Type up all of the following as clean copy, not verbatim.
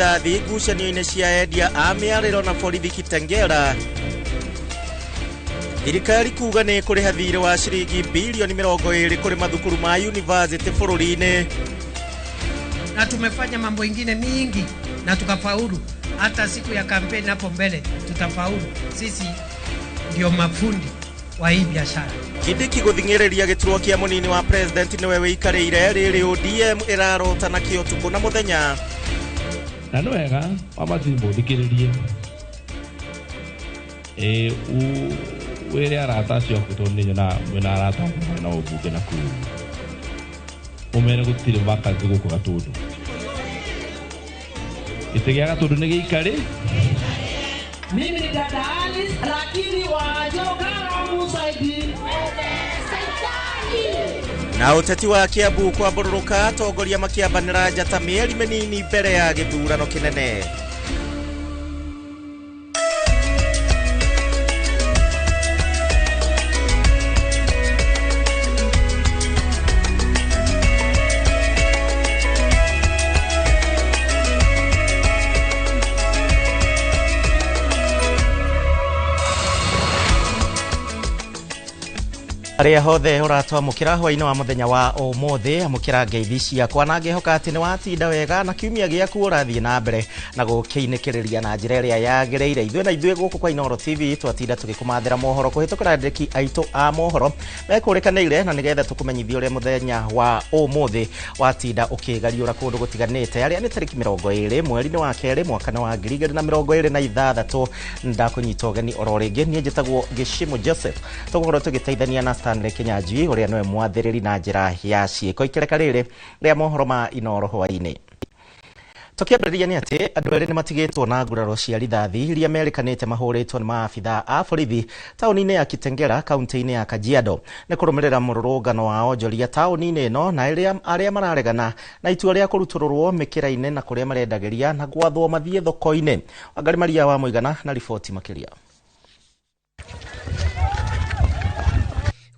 rithathi ngucanio-inĩ cia endia a mĩarĩro na borithi Kitengela. Thirikari kuga nĩ kũrĩha thirĩ wa ciringi bilioni 20 kũrĩ mathukuru ma university bũrũri-inĩ. Na tumefanya mambo ingine mingi na tukafaulu. Hata siku ya kampeni hapo mbele tutafaulu. Sisi ndio mafundi wa hii biashara. Kindiki gũthing'ĩrĩria gĩturwa kĩa mũnini wa president nĩwe wĩikarĩire rĩrĩ ODM ĩrarota nakĩo ũtukũ na mũthenya. Na nĩ wega wamatimbo thikĩrĩrie wĩre arata acio aku tondũ nĩ nyonaga mwĩna arata aku mwena wa ũmbunge na kũu ũmere gũtirĩ vacancy gũkũ Gatũndũ. Gĩtĩ gĩa Gatũndũ nĩ gĩikarĩ. Mimi ni dada Alice lakini wajogara musaidi. Na ũteti wa Kiambu kwambũrũrũka atongoria makĩambanĩra njata mĩeri mĩnini mbere ya gĩthurano kĩnene. Arĩa hothe ũratwamũkĩra hwaĩ-inĩ wa mũthenya wa ũmũthĩ, amũkĩra ngeithi ciakwa na ngĩhoka atĩ nĩ watinda wega na kiumia gĩaku ũrathiĩ na mbere na gũkĩinĩkĩrĩria na njĩra ĩrĩa yagĩrĩire. Ithuĩ na ithuĩ gũkũ kwa Inooro TV twatinda tũgĩkũmathĩra mohoro kũhĩtũkĩra andĩki aitũ a mohoro mekũrĩkanĩire na nĩgetha tũkũmenyithie ũrĩa mũthenya wa ũmũthĩ watinda ũkĩgariũra kũndũ gũtiganĩte. Arĩa nĩ tarĩki 20 mweri-inĩ wa kerĩ mwaka wa 2026. Ndakũnyita ũgeni oro rĩngĩ, niĩ njĩtagwo Gĩcimo Joseph, tũgũkorwo tũgĩteithania na Stanley Kinyanjui ũrĩa nĩwe mwathĩrĩri na njĩra ya ciĩko ikereka rĩrĩ rĩa mohoro ma Inooro hwaĩ-inĩ. Tũkĩambĩrĩria nĩ atĩ andũ erĩ nĩ matigĩtwo na nguraro cia rithathi iria merĩkanĩte mahũrĩtwo nĩ maabitha a borithi taũni-inĩ ya Kitengela kaunti-inĩ ya Kajiado nĩ kũrũmĩrĩra mũrũrũngano wa onjoria taũni-inĩ ĩno na arĩa mararegana na itua rĩa kũrutũrũrwo mĩkĩra-inĩ na kũrĩa marendagĩria na gwathwo mathiĩ thoko-inĩ. Wangari Maria wa Mũigana na riboti makĩria.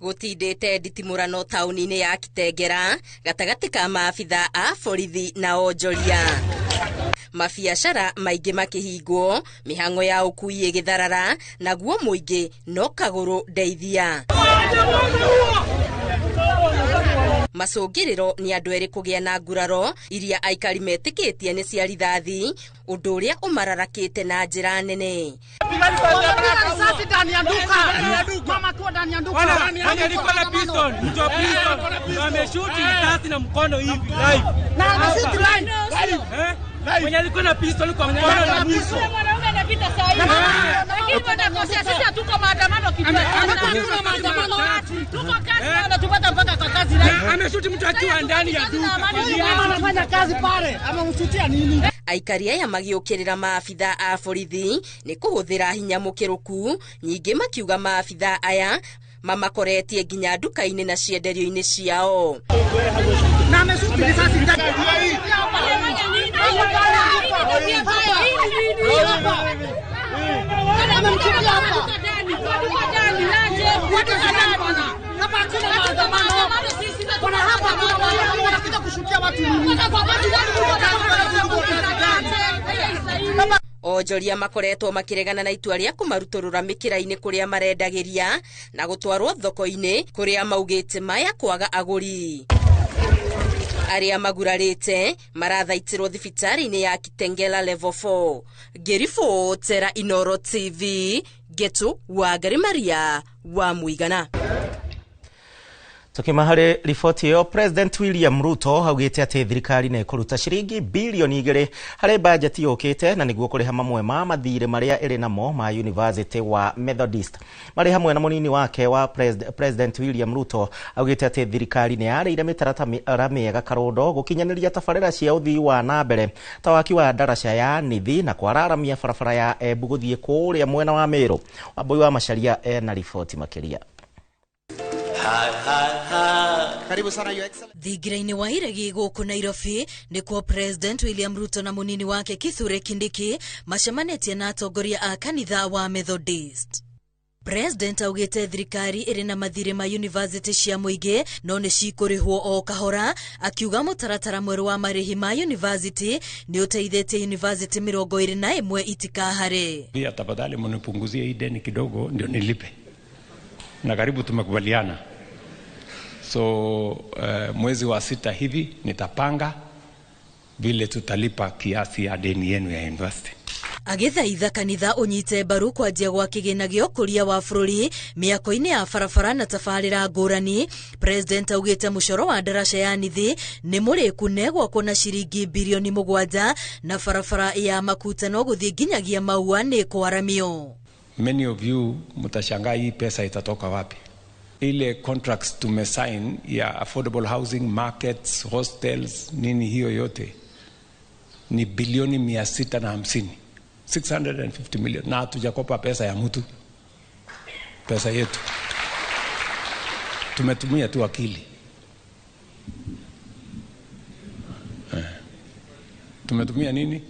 Gũtindĩte nditimũrano taũni-inĩ ya Kitengela gatagatĩ ka maabitha a borithi na onjoria. Mabiacara maingĩ makĩhingwo, mĩhang'o ya ũkui ĩgĩtharara, naguo mũingĩ no kagũrũ ndeithia. Macũngĩrĩro nĩ andũ erĩ kũgĩa na nguraro iria aikari metĩkĩtie nĩ cia rithathi, ũndũ ũrĩa ũmararakĩte na njĩra nene. Mwenye alikuwa na pistol kwa mkono na mwisho. Mwanaume anapita saa hii. Lakini wanakosea, sisi hatuko maandamano kitu. Maandamano tuko kazi na tupata mpaka kwa kazi. Ameshuti mtu akiwa ndani ya duka. Mama anafanya kazi pale, amemshutia nini? Aikari aya magĩũkĩrĩra maabitha a borithi nĩ kũhũthĩra hinya mũkĩrũku, nyingĩ makiuga maabitha aya mamakoretie nginya nduka-inĩ na cienderio-inĩ ciao. Na ameshuti risasi ndani. Onjoria makoretwo makĩregana na itua rĩa kũmarutũrũra mĩkĩra-inĩ kũrĩa marendagĩria na gũtwarwo thoko-inĩ kũrĩa maugĩte maya kwaga agũri. Arĩa magurarĩte marathaitĩrwo thibitarĩ-inĩ ya Kitengela level 4. Ngĩribotera Inooro TV, Getu Wangari Maria wa Mũigana. Tukima harĩ riboti ĩyo, President William Ruto augĩte atĩ thirikari nĩ ĩkũruta ciringi bilioni 2 harĩ bajeti yũkĩte na nĩguo kũrĩha mamwe ma mathirĩ marĩa ĩrĩ namo ma University wa Methodist. Marĩ hamwe na mũnini wake wa President William Ruto augĩte atĩ thirikari nĩ yarĩire mĩtaratara mĩega karũndo gũkinyanĩria tabarĩra cia ũthii wa na mbere ta waki wa ndaraca ya Nithi na kwararamia barabara ya Embu gũthiĩ kũrĩa mwena wa Meru. Wambui wa Macharia ena riboti makĩria. Thingira-inĩ wa iregi gũkũ Nairobi nĩkuo President William Ruto na mũnini wake Kithure Kindiki macemanĩtie na atongoria a kanitha wa Methodist. President augĩte thirikari ĩrĩ na mathirĩ ma university cia mũingĩ no nĩ cikũrĩhwo o kahora, akiuga mũtaratara mwerũ wa marĩhi ma university nĩ ũteithĩtie university 21 itikahare. Pia tafadhali mnipunguzie hii deni kidogo ndio nilipe, na karibu tumekubaliana. So mwezi wa 6 hivi nitapanga vile tutalipa kiasi ya deni yenu ya university. Agithaitha kanitha unyite mbaru kwanjia gwa kĩgĩna gĩa ũkũria wa bũrũri mĩako-inĩ ya barabara na tabarĩra ngũrani. President augĩte mũcoro wa ndaraca ya Nithi nĩ mũrĩku na gwakwo na ciringi bilioni 7 na barabara ya Makuta no gũthiĩ nginyagia Maua nĩ kwaramio. Many of you mtashangaa hii pesa itatoka wapi. Ile contracts tumesign ya affordable housing, markets, hostels, nini hiyo yote ni bilioni 650. 650 million. Na hatujakopa pesa ya mtu, pesa yetu. Tumetumia tu akili. Tumetumia nini?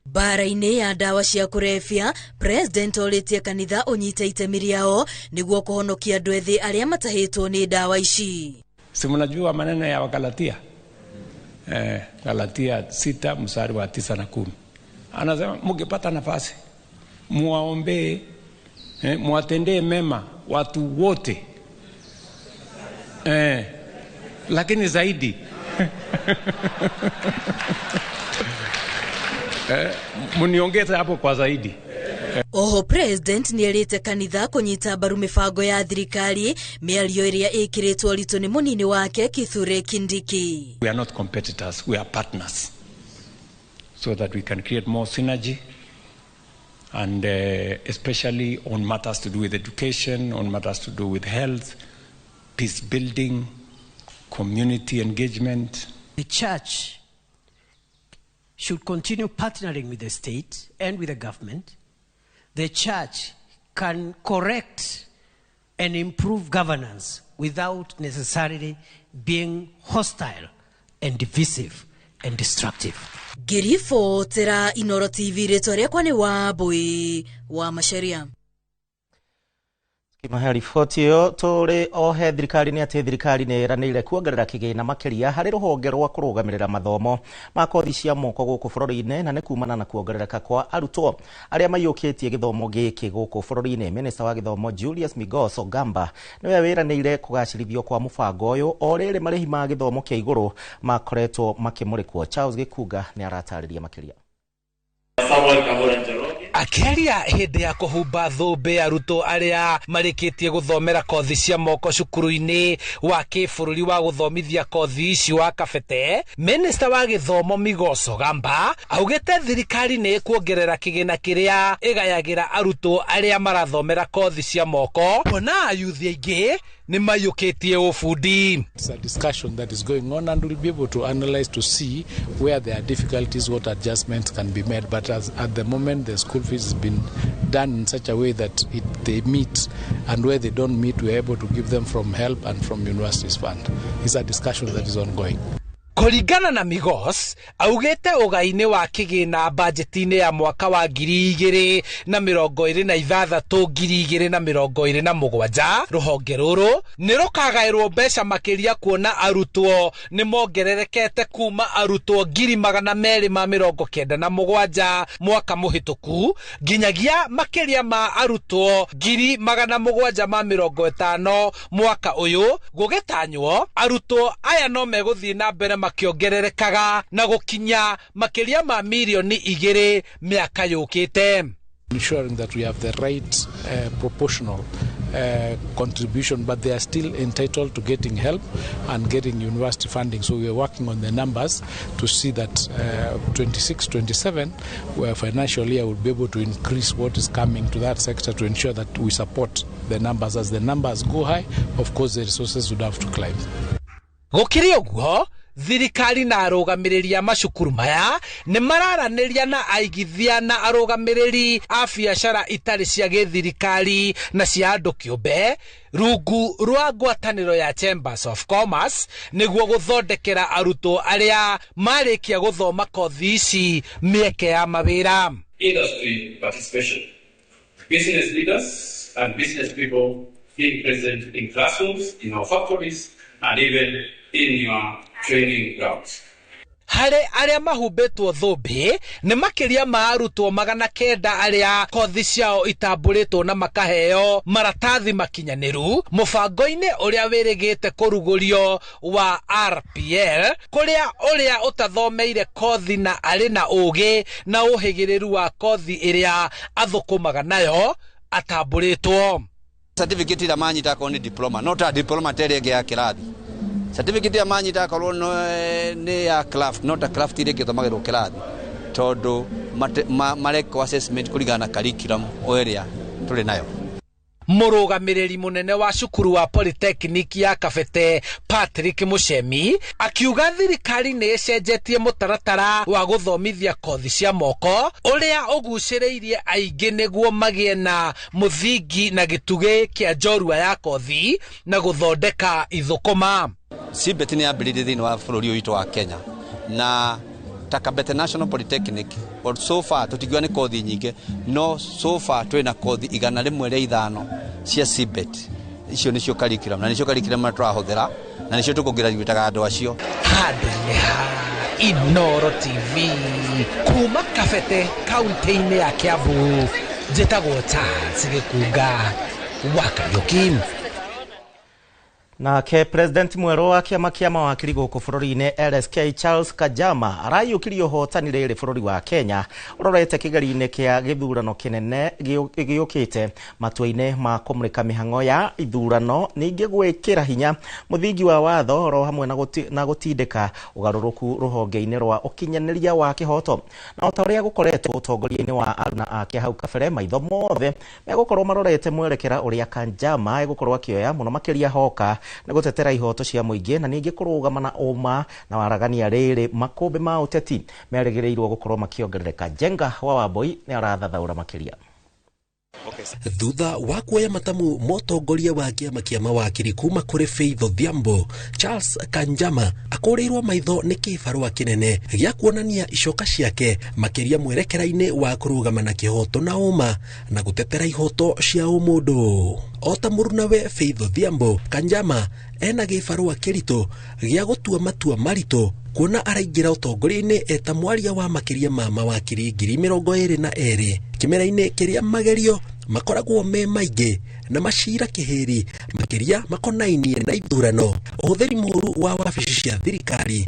Bara-inĩ ya ndawa cia kũrebia, President orĩtie kanitha ũnyite itemi rĩao nĩguo kũhonokia andũ ethĩ arĩa matahĩtwo nĩ ndawa ici. Si mnajua maneno ya Wagalatia? Galatia 6 mstari wa 9 na 10. Anasema mkipata nafasi muwaombee, muwatendee mema watu wote. Lakini zaidi muniongeze hapo kwa zaidi. Oho President nĩerĩte kanitha kũnyita mbaru mĩbango ya thirikari, mĩario ĩrĩa ĩkĩrĩtwo ũritũ nĩ mũnini wake Kithure Kindiki. We are not competitors, we are partners, so that we can create more synergy, and especially on matters to do with education, on matters to do with health, peace building, community engagement. The church should continue partnering with the state and with the government. The church can correct and improve governance without necessarily being hostile and divisive and destructive. Ngĩribotera Inoro TV, rĩtwa rĩakwa nĩ Wambui wa Macharia. Kimahe riboti ĩyo tũrĩ ohe thirikari nĩ atĩ thirikari nĩ ĩranĩire kuongerera kĩgĩna makĩria harĩ rũhonge rwa kũrũgamĩrĩra mathomo ma kothi cia moko gũkũ bũrũri-inĩ, na nĩ kumana na kuongerereka kwa arutwo arĩa maiyũkĩtie gĩthomo gĩkĩ gũkũ bũrũri-inĩ. Minista wa gĩthomo Julius Migos Ogamba nĩwe wĩranĩire kũgacĩrithio kwa mũbango ũyũ o rĩrĩ marĩhi ma gĩthomo kĩa igũrũ makoretwo makĩmũrĩkwo. Charles Gĩkunga nĩ aratarĩria makĩria. Akĩaria hĩndĩ ya kũhumba thũmbĩ arutwo arĩa marĩkĩtie gũthomera kothi cia moko cukuru-inĩ wa kĩbũrũri wa gũthomithia kothi ici wa Kabete, Minista wa gĩthomo Migos Ogamba augĩte thirikari nĩ ĩkuongerera kĩgĩna kĩrĩa ĩgayagĩra arutwo arĩa marathomera kothi cia moko, kuona ayuthi aingĩ nĩ maiyũkĩtie ũbundi. It's a discussion that is going on, and we'll be able to analyze to see where there are difficulties, what adjustments can be made. But as at the moment, the school fees has been done in such a way that they meet, and where they don't meet, we are able to give them from help and from universities fund. It's a discussion that is ongoing. Kũringana na Migos, augĩte ũgai-inĩ wa kĩgĩna bajeti-inĩ ya mwaka wa 2026 2027 rũhonge rũrũ nĩ rũkagaĩrwo mbeca makĩria kuona arutwo nĩ mongererekete kuma arutwo 297 mwaka mũhĩtũku nginyagia makĩria ma arutwo 750 mwaka ũyũ. Gũgĩtanywo arutwo aya no megũthiĩ na mbere makĩongererekaga na gũkinya makĩria ma milioni 2 mĩaka yũkĩte. Ensuring that we have the right proportional contribution, but they are still entitled to getting help and getting university funding. So we are working on the numbers to see that 26-27, where financial year will be able to increase what is coming to that sector to ensure that we support the numbers. As the numbers go high, of course the resources would have to climb. Gũkĩrĩ ũguo, thirikari na arũgamĩrĩri a macukuru maya nĩ mararanĩria na aigithia na arũgamĩrĩri a biacara itarĩ cia gĩthirikari na cia andũ kĩũmbe rungu rwa ngwatanĩro ya Chambers of Commerce nĩguo gũthondekera arutwo arĩa marĩkia gũthoma kothi ici mĩeke ya mawĩra. Industry participation. Business leaders and business people being present in classrooms, in our factories, and even in your training grounds. Harĩ arĩa mahumbĩtwo thũmbĩ nĩ makĩria ma arutwo 900 arĩa kothi ciao itambũrĩtwo na makaheo maratathi makinyanĩru mũbango-inĩ ũrĩa wĩrĩgĩte kũrugũrio wa RPL, kũrĩa ũrĩa ũtathomeire kothi na arĩ na ũgĩ na ũhĩgĩrĩru wa kothi ĩrĩa athũkũmaga nayo atambũrĩtwo. Certificate ĩrĩa manyita akorwo nĩ diploma, no ta diploma ta ĩrĩa ĩngĩ ya kĩrathi. Certificate ya manyita akorwo nĩ ya craft, no ta craft ĩrĩa ĩngĩthomagĩrwo kĩrathi, tondũ marekwo assessment kũringana na curriculum ĩrĩa tũrĩ nayo. Mũrũgamĩrĩri mũnene wa cukuru wa Polytechnic ya Kabete Patrick Muchemi akiuga thirikari nĩ ĩcenjetie mũtaratara wa gũthomithia kothi cia moko ũrĩa ũgucĩrĩirie aingĩ nĩguo magĩe na mũthingi na gĩtugĩ kĩa njorua ya kothi na gũthondeka ithũkũma. CBET nĩ yambĩrĩirie thĩinĩ wa bũrũri ũyũ witũ wa Kenya na ta Kabete National Polytechnic so far tũtingiuga nĩ kothi nyingĩ, no so far twĩna kothi 105 cia CBET. Icio nĩcio curriculum na nĩcio curriculum tũrahũthĩra na nĩcio tũkũgraduataga andũ acio. Handũ-inĩ ha Inooro TV kuma Kabete kaunti-inĩ ya Kiambu, njĩtagwo Charles Gĩkunga wa Kariũki. Nake President mwerũ wa kĩama kĩa mawakiri gũkũ bũrũri-inĩ LSK Charles Kajama arayũkirie ũhotani rĩrĩ bũrũri wa Kenya ũrorete kĩgerio-inĩ kĩa gĩthurano kĩnene gĩũkĩte matua-inĩ ma kũmũrĩka mĩhang'o ya ithurano, ningĩ gwĩkĩra hinya mũthingi wa watho oro hamwe na gũtindĩka ũgarũrũku rũhonge-inĩ rwa ũkinyanĩria wa kĩhoto. Na ota ũrĩa gũkoretwo ũtongoria-inĩ wa aruna ake hau kabere, maitho mothe megũkorwo marorete mwerekera ũrĩa Kanjama egũkorwo akĩoya mũno makĩria hoka na gũtetera ihoto cia mũingĩ na ningĩ kũrũgama na ũma na waragania rĩrĩ makũmbĩ ma ũteti merĩgĩrĩirwo gũkorwo makĩongerereka. Njenga wa Wambui nĩ arathathaũra makĩria. Thutha wa kuoya matamu motongoria wa kĩama kĩa mawakiri kuma kũrĩ Faith Odhiambo, Charles Kanjama akũrĩirwo maitho nĩ kĩbarũa kĩnene gĩa kuonania icoka ciake makĩria mwerekera-inĩ wa kũrũgama na kĩhoto na ũma na gũtetera ihoto cia ũmũndũ. O ta mũrunawe Faith Odhiambo, Kanjama ena gĩbarũa kĩritũ gĩa gũtua matua maritũ kuona araingĩra ũtongoria-inĩ eta mwaria wa makĩria ma mawakiri 22,000 kĩmera-inĩ kĩrĩa magerio makoragwo me maingĩ na macira kĩhĩri makĩria makonainie na ithurano, ũhũthĩri mũũru wa wabici cia thirikari,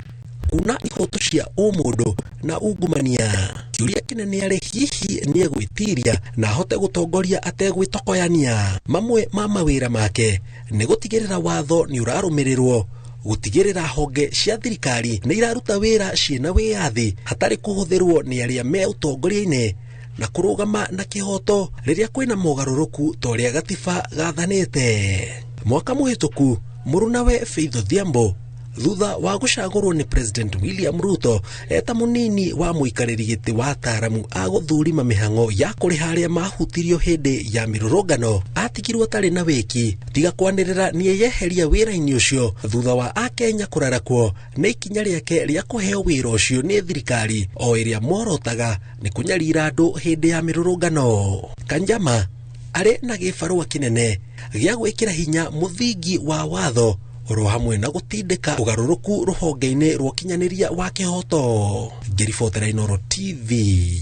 kuna ihoto cia ũmũndũ na ungumania. Kĩũria kĩnene arĩ hihi nĩegwĩtiria na ahote gũtongoria ategwĩtokoyania. Mamwe ma mawĩra make nĩ gũtigĩrĩra watho nĩ ũrarũmĩrĩrwo, gũtigĩrĩra honge cia thirikari nĩ iraruta wĩra ciĩna wĩyathi hatarĩ kũhũthĩrwo nĩ arĩa me ũtongoria-inĩ, na kũrũgama na kĩhoto rĩrĩa kwĩna mogarũrũku ta ũrĩa gatiba gathanĩte. Mwaka mũhĩtũku mũrunawe Faith Odhiambo thutha wa gũcagũrwo nĩ President William Ruto eta mũnini wa mũikarĩri gĩtĩ wa ataaramu a gũthurima mĩhang'o ya kũrĩha arĩa mahutirio hĩndĩ ya mĩrũrũngano, atigirwo atarĩ na wĩki tiga kwanĩrĩra nĩeyeheria wĩra-inĩ ũcio thutha wa akenya kũrarakwo nĩ ikinya rĩake rĩa kũheo wĩra ũcio nĩ thirikari o ĩrĩa morotaga nĩ kũnyarira andũ hĩndĩ ya mĩrũrũngano. Kanjama arĩ na gĩbarũa kĩnene gĩa gwĩkĩra hinya mũthingi wa watho oro hamwe na gũtindĩka ũgarũrũku rũhonge-inĩ rwa ũkinyanĩria wa kĩhoto. Ngĩribotera Inooro TV,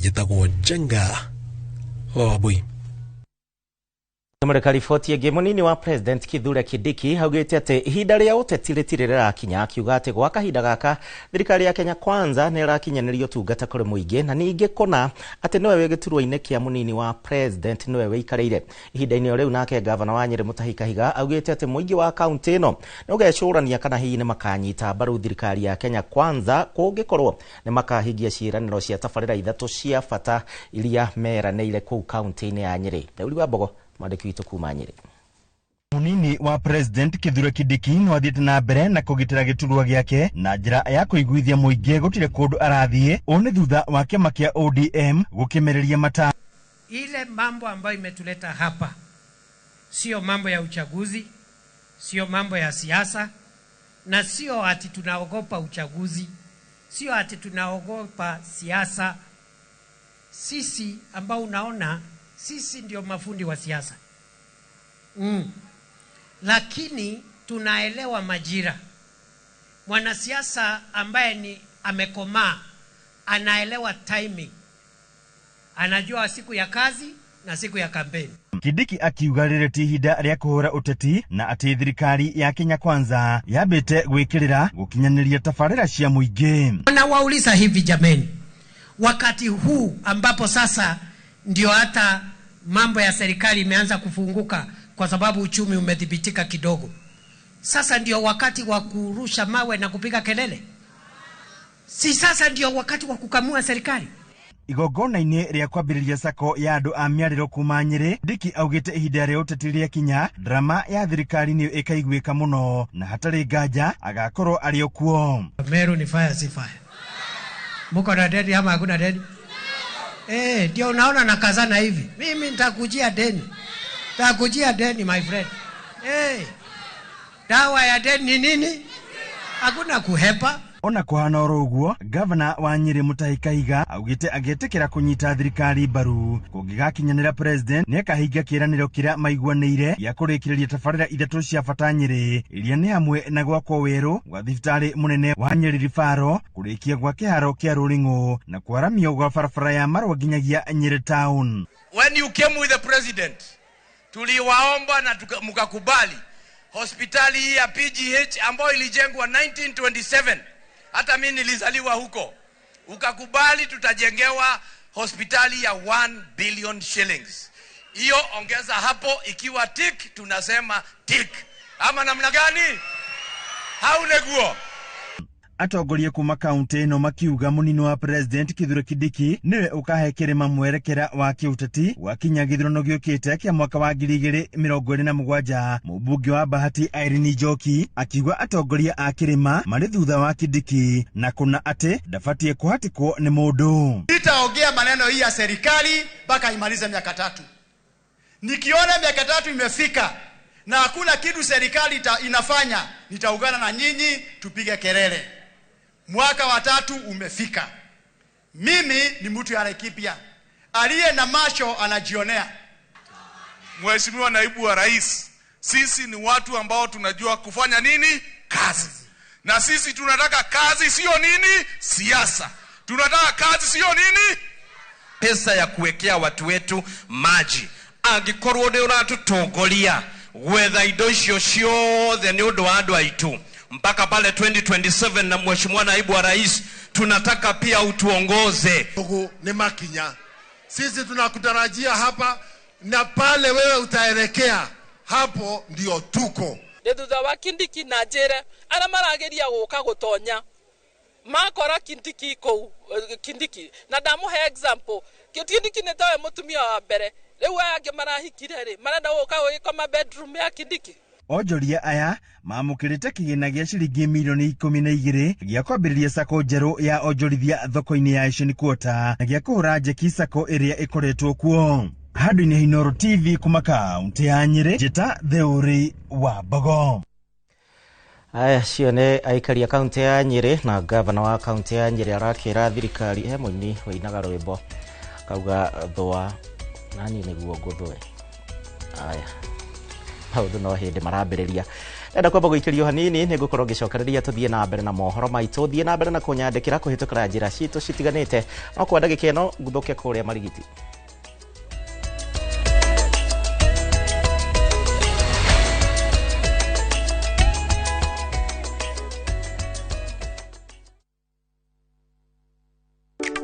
njĩtagwo Njenga wa Wambui. Tumureka riboti ĩngĩ. Mũnini wa President Kithure Kindiki augĩte atĩ ihinda rĩa ũteti rĩtirĩ rĩrakinya, akiuga atĩ gwa kahinda gaka thirikari ya Kenya Kwanza nĩ ĩrakinyanĩria ũtungata kũrĩ mũingĩ na ningĩ kũna atĩ nĩwe wĩ gĩturwa-inĩ kĩa mũnini wa President nĩwe wĩikarĩire. Ihinda-inĩ o rĩu nake gavana wa Nyĩrĩ Mutahi Kahiga augĩte atĩ mũingĩ wa kaunti ĩno nĩ ũgecũrania kana hihi nĩ makanyita mbaru thirikari ya Kenya Kwanza kũngĩkorwo nĩ makahingia ciĩranĩro cia tabarĩra ithatũ cia bata iria meranĩire kũu kaunti-inĩ ya Nyĩrĩ. Daudi wa Mbogo mwandĩki witũ kuma Nyĩrĩ. Munini wa President Kithure Kindiki no athiĩte na mbere na kũgitĩra gĩturwa gĩake na njĩra ya kũiguithia mũingĩ gũtirĩ kũndũ arathiĩ. Ũũ nĩ thutha wa kĩama kĩa ODM gũkĩmereria mata. Ile mambo ambayo imetuleta hapa sio mambo ya uchaguzi, sio mambo ya siasa, na sio ati tunaogopa uchaguzi, sio ati tunaogopa siasa. Sisi ambao unaona sisi ndio mafundi wa siasa, lakini tunaelewa majira. Mwanasiasa ambaye ni amekomaa anaelewa timing, anajua siku ya kazi na siku ya kampeni. Kindiki akiuga rĩrĩ ti ihinda rĩa kũhũra ũteti na atĩ thirikari ya Kenya Kwanza yambĩte gwĩkĩrĩra gũkinyanĩria tabarĩra cia mũingĩ. Nawauliza hivi jameni, wakati huu ambapo sasa ndio hata mambo ya serikali imeanza kufunguka kwa sababu uchumi umedhibitika kidogo, sasa ndio wakati wa kurusha mawe na kupiga kelele? Si sasa ndio wakati wa kukamua serikali? Igongona-inĩ rĩa kwambĩrĩria sako ya andũ a mĩarĩro kuma Nyĩrĩ, Kindiki augĩte ihinda rĩa ũteti rĩakinya drama ya thirikari nĩyo ĩkaiguĩka mũno na hatarĩ nganja agakorwo arĩ o kuo. Meru ni fire, si fire? Muko na deni ama hakuna deni? Ndio unaona nakazana hivi. Mimi nitakujia deni. Nitakujia deni my friend. Dawa ya deni ni nini? Hakuna kuhepa. Ona kuhana oro ũguo, gavana wa Nyĩrĩ Mutahi Kahiga augĩte agĩtĩkĩra kũnyita thirikari mbaru kũngĩgakinyanĩra president nĩakahingia kĩĩranĩro kĩrĩa maiguanĩire gĩa kũrĩkĩrĩria tabarĩra ithatũ cia bata Nyĩrĩ iria nĩ hamwe na gwakwo werũ gwa thibitarĩ mũnene wa Nyĩrĩ Rifaro, kũrĩkia gwa kĩharo kĩa Rũring'ũ na kwaramio gwa barabara ya Marwa nginyagia Nyĩrĩ town. When you came with the president, tuliwaomba na mkakubali hospitali hii ya PGH ambayo ilijengwa 1927, hata mimi nilizaliwa huko, ukakubali tutajengewa hospitali ya 1 billion shillings. Hiyo ongeza hapo, ikiwa tik tunasema tik, ama namna gani? Hauneguo. Atongoria kuma kaunti ĩno makiuga mũnini wa president Kithure Kindiki nĩwe ũkahe kĩrĩma mwerekera wa kĩũteti gwakinya gĩthurano gĩũkĩte kĩa mwaka wa 2027. Mũmbunge wa Bahati Irene Njoki akiuga atongoria a kĩrĩma marĩ thutha wa Kindiki na kũna atĩ ndabatiĩ kũhatĩkwo nĩ mũndũ. Sitaongea maneno hii ya serikali mpaka imalize miaka tatu. Nikiona miaka tatu imefika na hakuna kitu serikali inafanya, nitaungana na nyinyi tupige kelele. Mwaka wa tatu umefika. Mimi ni mtu ya Laikipia. Aliye na macho anajionea. Mheshimiwa Naibu wa Rais, sisi ni watu ambao tunajua kufanya nini? Kazi. Na sisi tunataka kazi, sio nini? Siasa. Tunataka kazi, sio nini? Pesa ya kuwekea watu wetu maji. Angikorwo nĩ ũratũtongoria gwetha indo icio ciothe nĩ ũndũ wa andũ aitũ mpaka pale 2027, na Mheshimiwa Naibu wa Rais tunataka pia utuongoze. Ni makinya. Sisi tunakutarajia hapa na pale wewe utaelekea, hapo ndio tuko. Nĩ thutha wa Kindiki na njĩre arĩa marageria gũka gũtonya makora Kindiki kũu Kindiki, na ndamũhe example Kindiki nĩ tawe mũtumia wa mbere, rĩu aya angĩ marahikire rĩ marenda gũka gũgĩkoma bedroom ya Kindiki. Onjoria aya mamũkĩrĩte kĩgĩna gĩa ciringi milioni 12 gĩa kwambĩrĩria sako njerũ ya onjorithia thoko-inĩ ya Asian Quarter na gĩa kũhũra njeki sako ĩrĩa ĩkoretwo kuo. Handũ-inĩ Inooro TV kuma kaunti ya Nyĩrĩ, Njĩta Theũri wa Mbogo. Aya cio nĩ aikari a kaunti ya Nyĩrĩ na gavana wa kaunti ya Nyĩrĩ arakĩra thirikari he mũini wĩinaga rwĩmbo kauga thũa nani nĩguo ngũthũe. Aya maũndũ no hĩndĩ marambĩrĩria. Ndenda kwamba gũikĩrio hanini nĩ ngũkorwo ngĩcokereria tũthiĩ na mbere na mohoro maitũ, thiĩ na mbere na kũnyandĩkĩra kũhĩtũkĩra njĩra citũ citiganĩte, no kwa ndagĩka ĩno nguthũke kũrĩa Marigiti.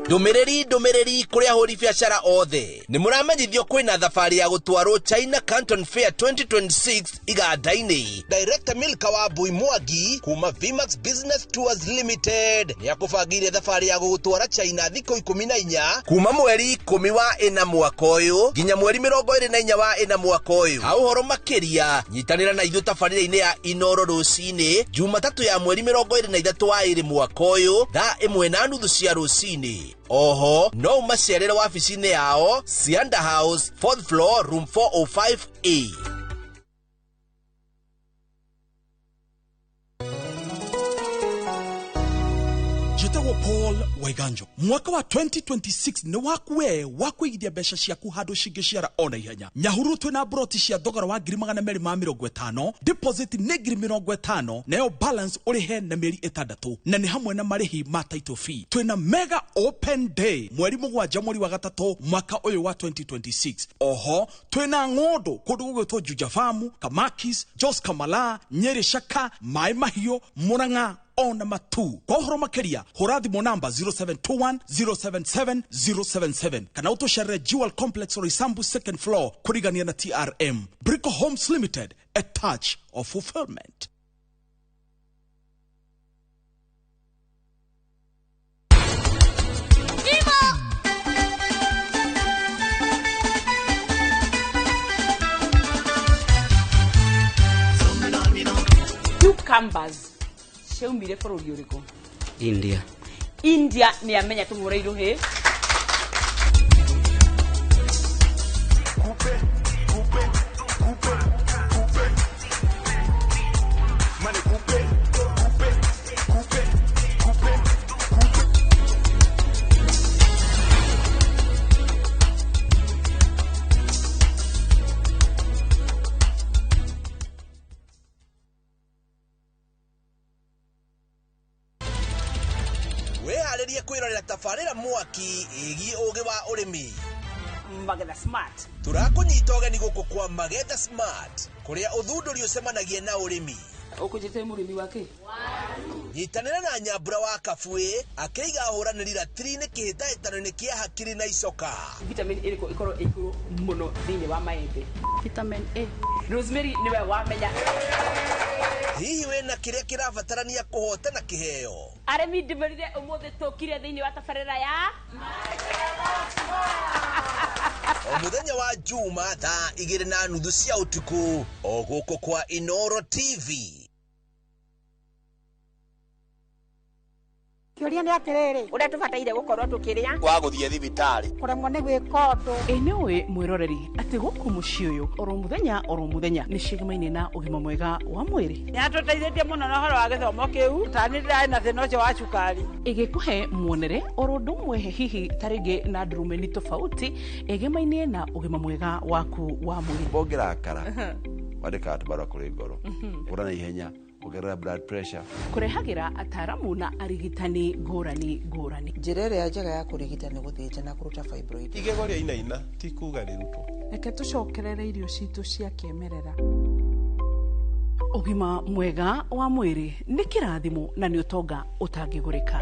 Ndũmĩrĩri kũrĩ ahũri biacara othe nĩ mũramenyithio kwĩna thabarĩ ya gũtwarwo China Canton Fair 2026 iganda-inĩ. Director Milka wa Mbui Mwangi kuma Vmax Business Tours Limited nĩ akũbangĩire thabarĩ ya gũgũtwara China thikũ 14 kuma mweri 10 wa 4 mwaka ũyũ nginya mweri 24 wa 4 mwaka ũyũ. Ha ũhoro makĩria nyitanĩra na ithuĩ tabarĩra-inĩ ya Inooro rũcinĩ Jumatatũ ya mweri 23 wa 2 mwaka ũyũ thaa 1:30 cia rũcinĩ. Oho no umacerere wabici-inĩ yao Sianda House 4th floor room 405A. Njĩtagwo Paul Waiganjo. Mwaka wa 2026 nĩ waku we wa kũigithia mbeca ciaku handũ cingĩciara ona ihenya. Nyahururu twĩna broti cia thogora wa 250,000, deposit nĩ 50,000, nayo balance ũrĩhe na mĩeri 6, na nĩ hamwe na marĩhi ma title fee. Twĩna mega open day mweri 7 mweri wa 3 mwaka ũyũ wa 2026. Oho twĩna ng'ũndũ kũndũ gũgwĩtwo Juja Farm, Kamakis, Jos Kamala, Nyeri Shaka, Maĩ Mahiũ, Murang'a ona matu. Kwa ũhoro makĩria hũra thimũ namba 0721 077 077 kana ũtũcerere Jewel Complex Roysambu second floor kũrigania na TRM. Brico Homes Limited, a touch of fulfillment. Cucumbers ciaumire bũrũri ũrĩkũ? India. India nĩ amenya tũhũre irũhĩ. Wĩharĩrie kwĩrorera tabarĩra mwaki ĩgiĩ ũgĩ wa ũrĩmi. Magetha Smart. Tũrakũnyita ũgeni gũkũ kwa Magetha Smart kũrĩa ũthundũri ũcemanagia na ũrĩmi. Ũkũnjĩte mũrĩmi wa kĩ? Nyitanĩra na Nyambura wa Kabuĩ akĩiga ahũranĩri ratiri-inĩ kĩhĩtahĩtano-inĩ kĩa hakiri na icoka. Vitamin ĩrĩkũ ĩkorwo ĩ igũrũ mũno thĩinĩ wa maembe? Vitamin A. Rosemary nĩwe wamenya. Hihi wĩna kĩrĩa kĩrabatarania kũhotana kĩheo? Arĩmi ndĩmerire ũmũthĩ tũkire thĩinĩ wa tabarĩra ya O mũthenya wa Juma thaa 2:30 cia ũtukũ o gũkũ kwa Inoro TV. Kĩũria nĩ atĩrĩrĩ, ũrĩa tũbataire gũkorwo tũkĩrĩa wa gũthiĩ thibitarĩ kũremwo nĩ gwĩka ũndũ. Ĩ nĩũĩ mwĩroreri atĩ gũkũ mũciĩ ũyũ oro mũthenya oro mũthenya nĩ cigamaine na ũgima mwega wa mwĩrĩ. Nĩatũteithĩtie mũno na ũhoro wa gĩthomo kĩu tani ndĩrarĩ na thĩna ũcio wa cukari. Ĩgĩkũhe muonere oro ũndũ ũmwe hihi ta rĩngĩ na ndurumeni tofauti ĩgemaine na ũgima mwega waku wa mwĩrĩ. Ũngĩrakara wandĩkaga tũbarũa kũrĩ ngoro ũra na ihenya ongerera blood pressure. Kũrehagĩra ataramu na arigitani ngũrani ngũrani. Njĩra ĩrĩa njega ya kũrigita nĩ gũthĩnja na kũruta fibroid. Igego rĩa inaina ti kuga rĩrutwo. Reke tũcokerere irio citũ cia kĩmerera. Ũgima mwega wa mwĩrĩ nĩ kĩrathimo na nĩ ũtonga ũtangĩgũrĩka.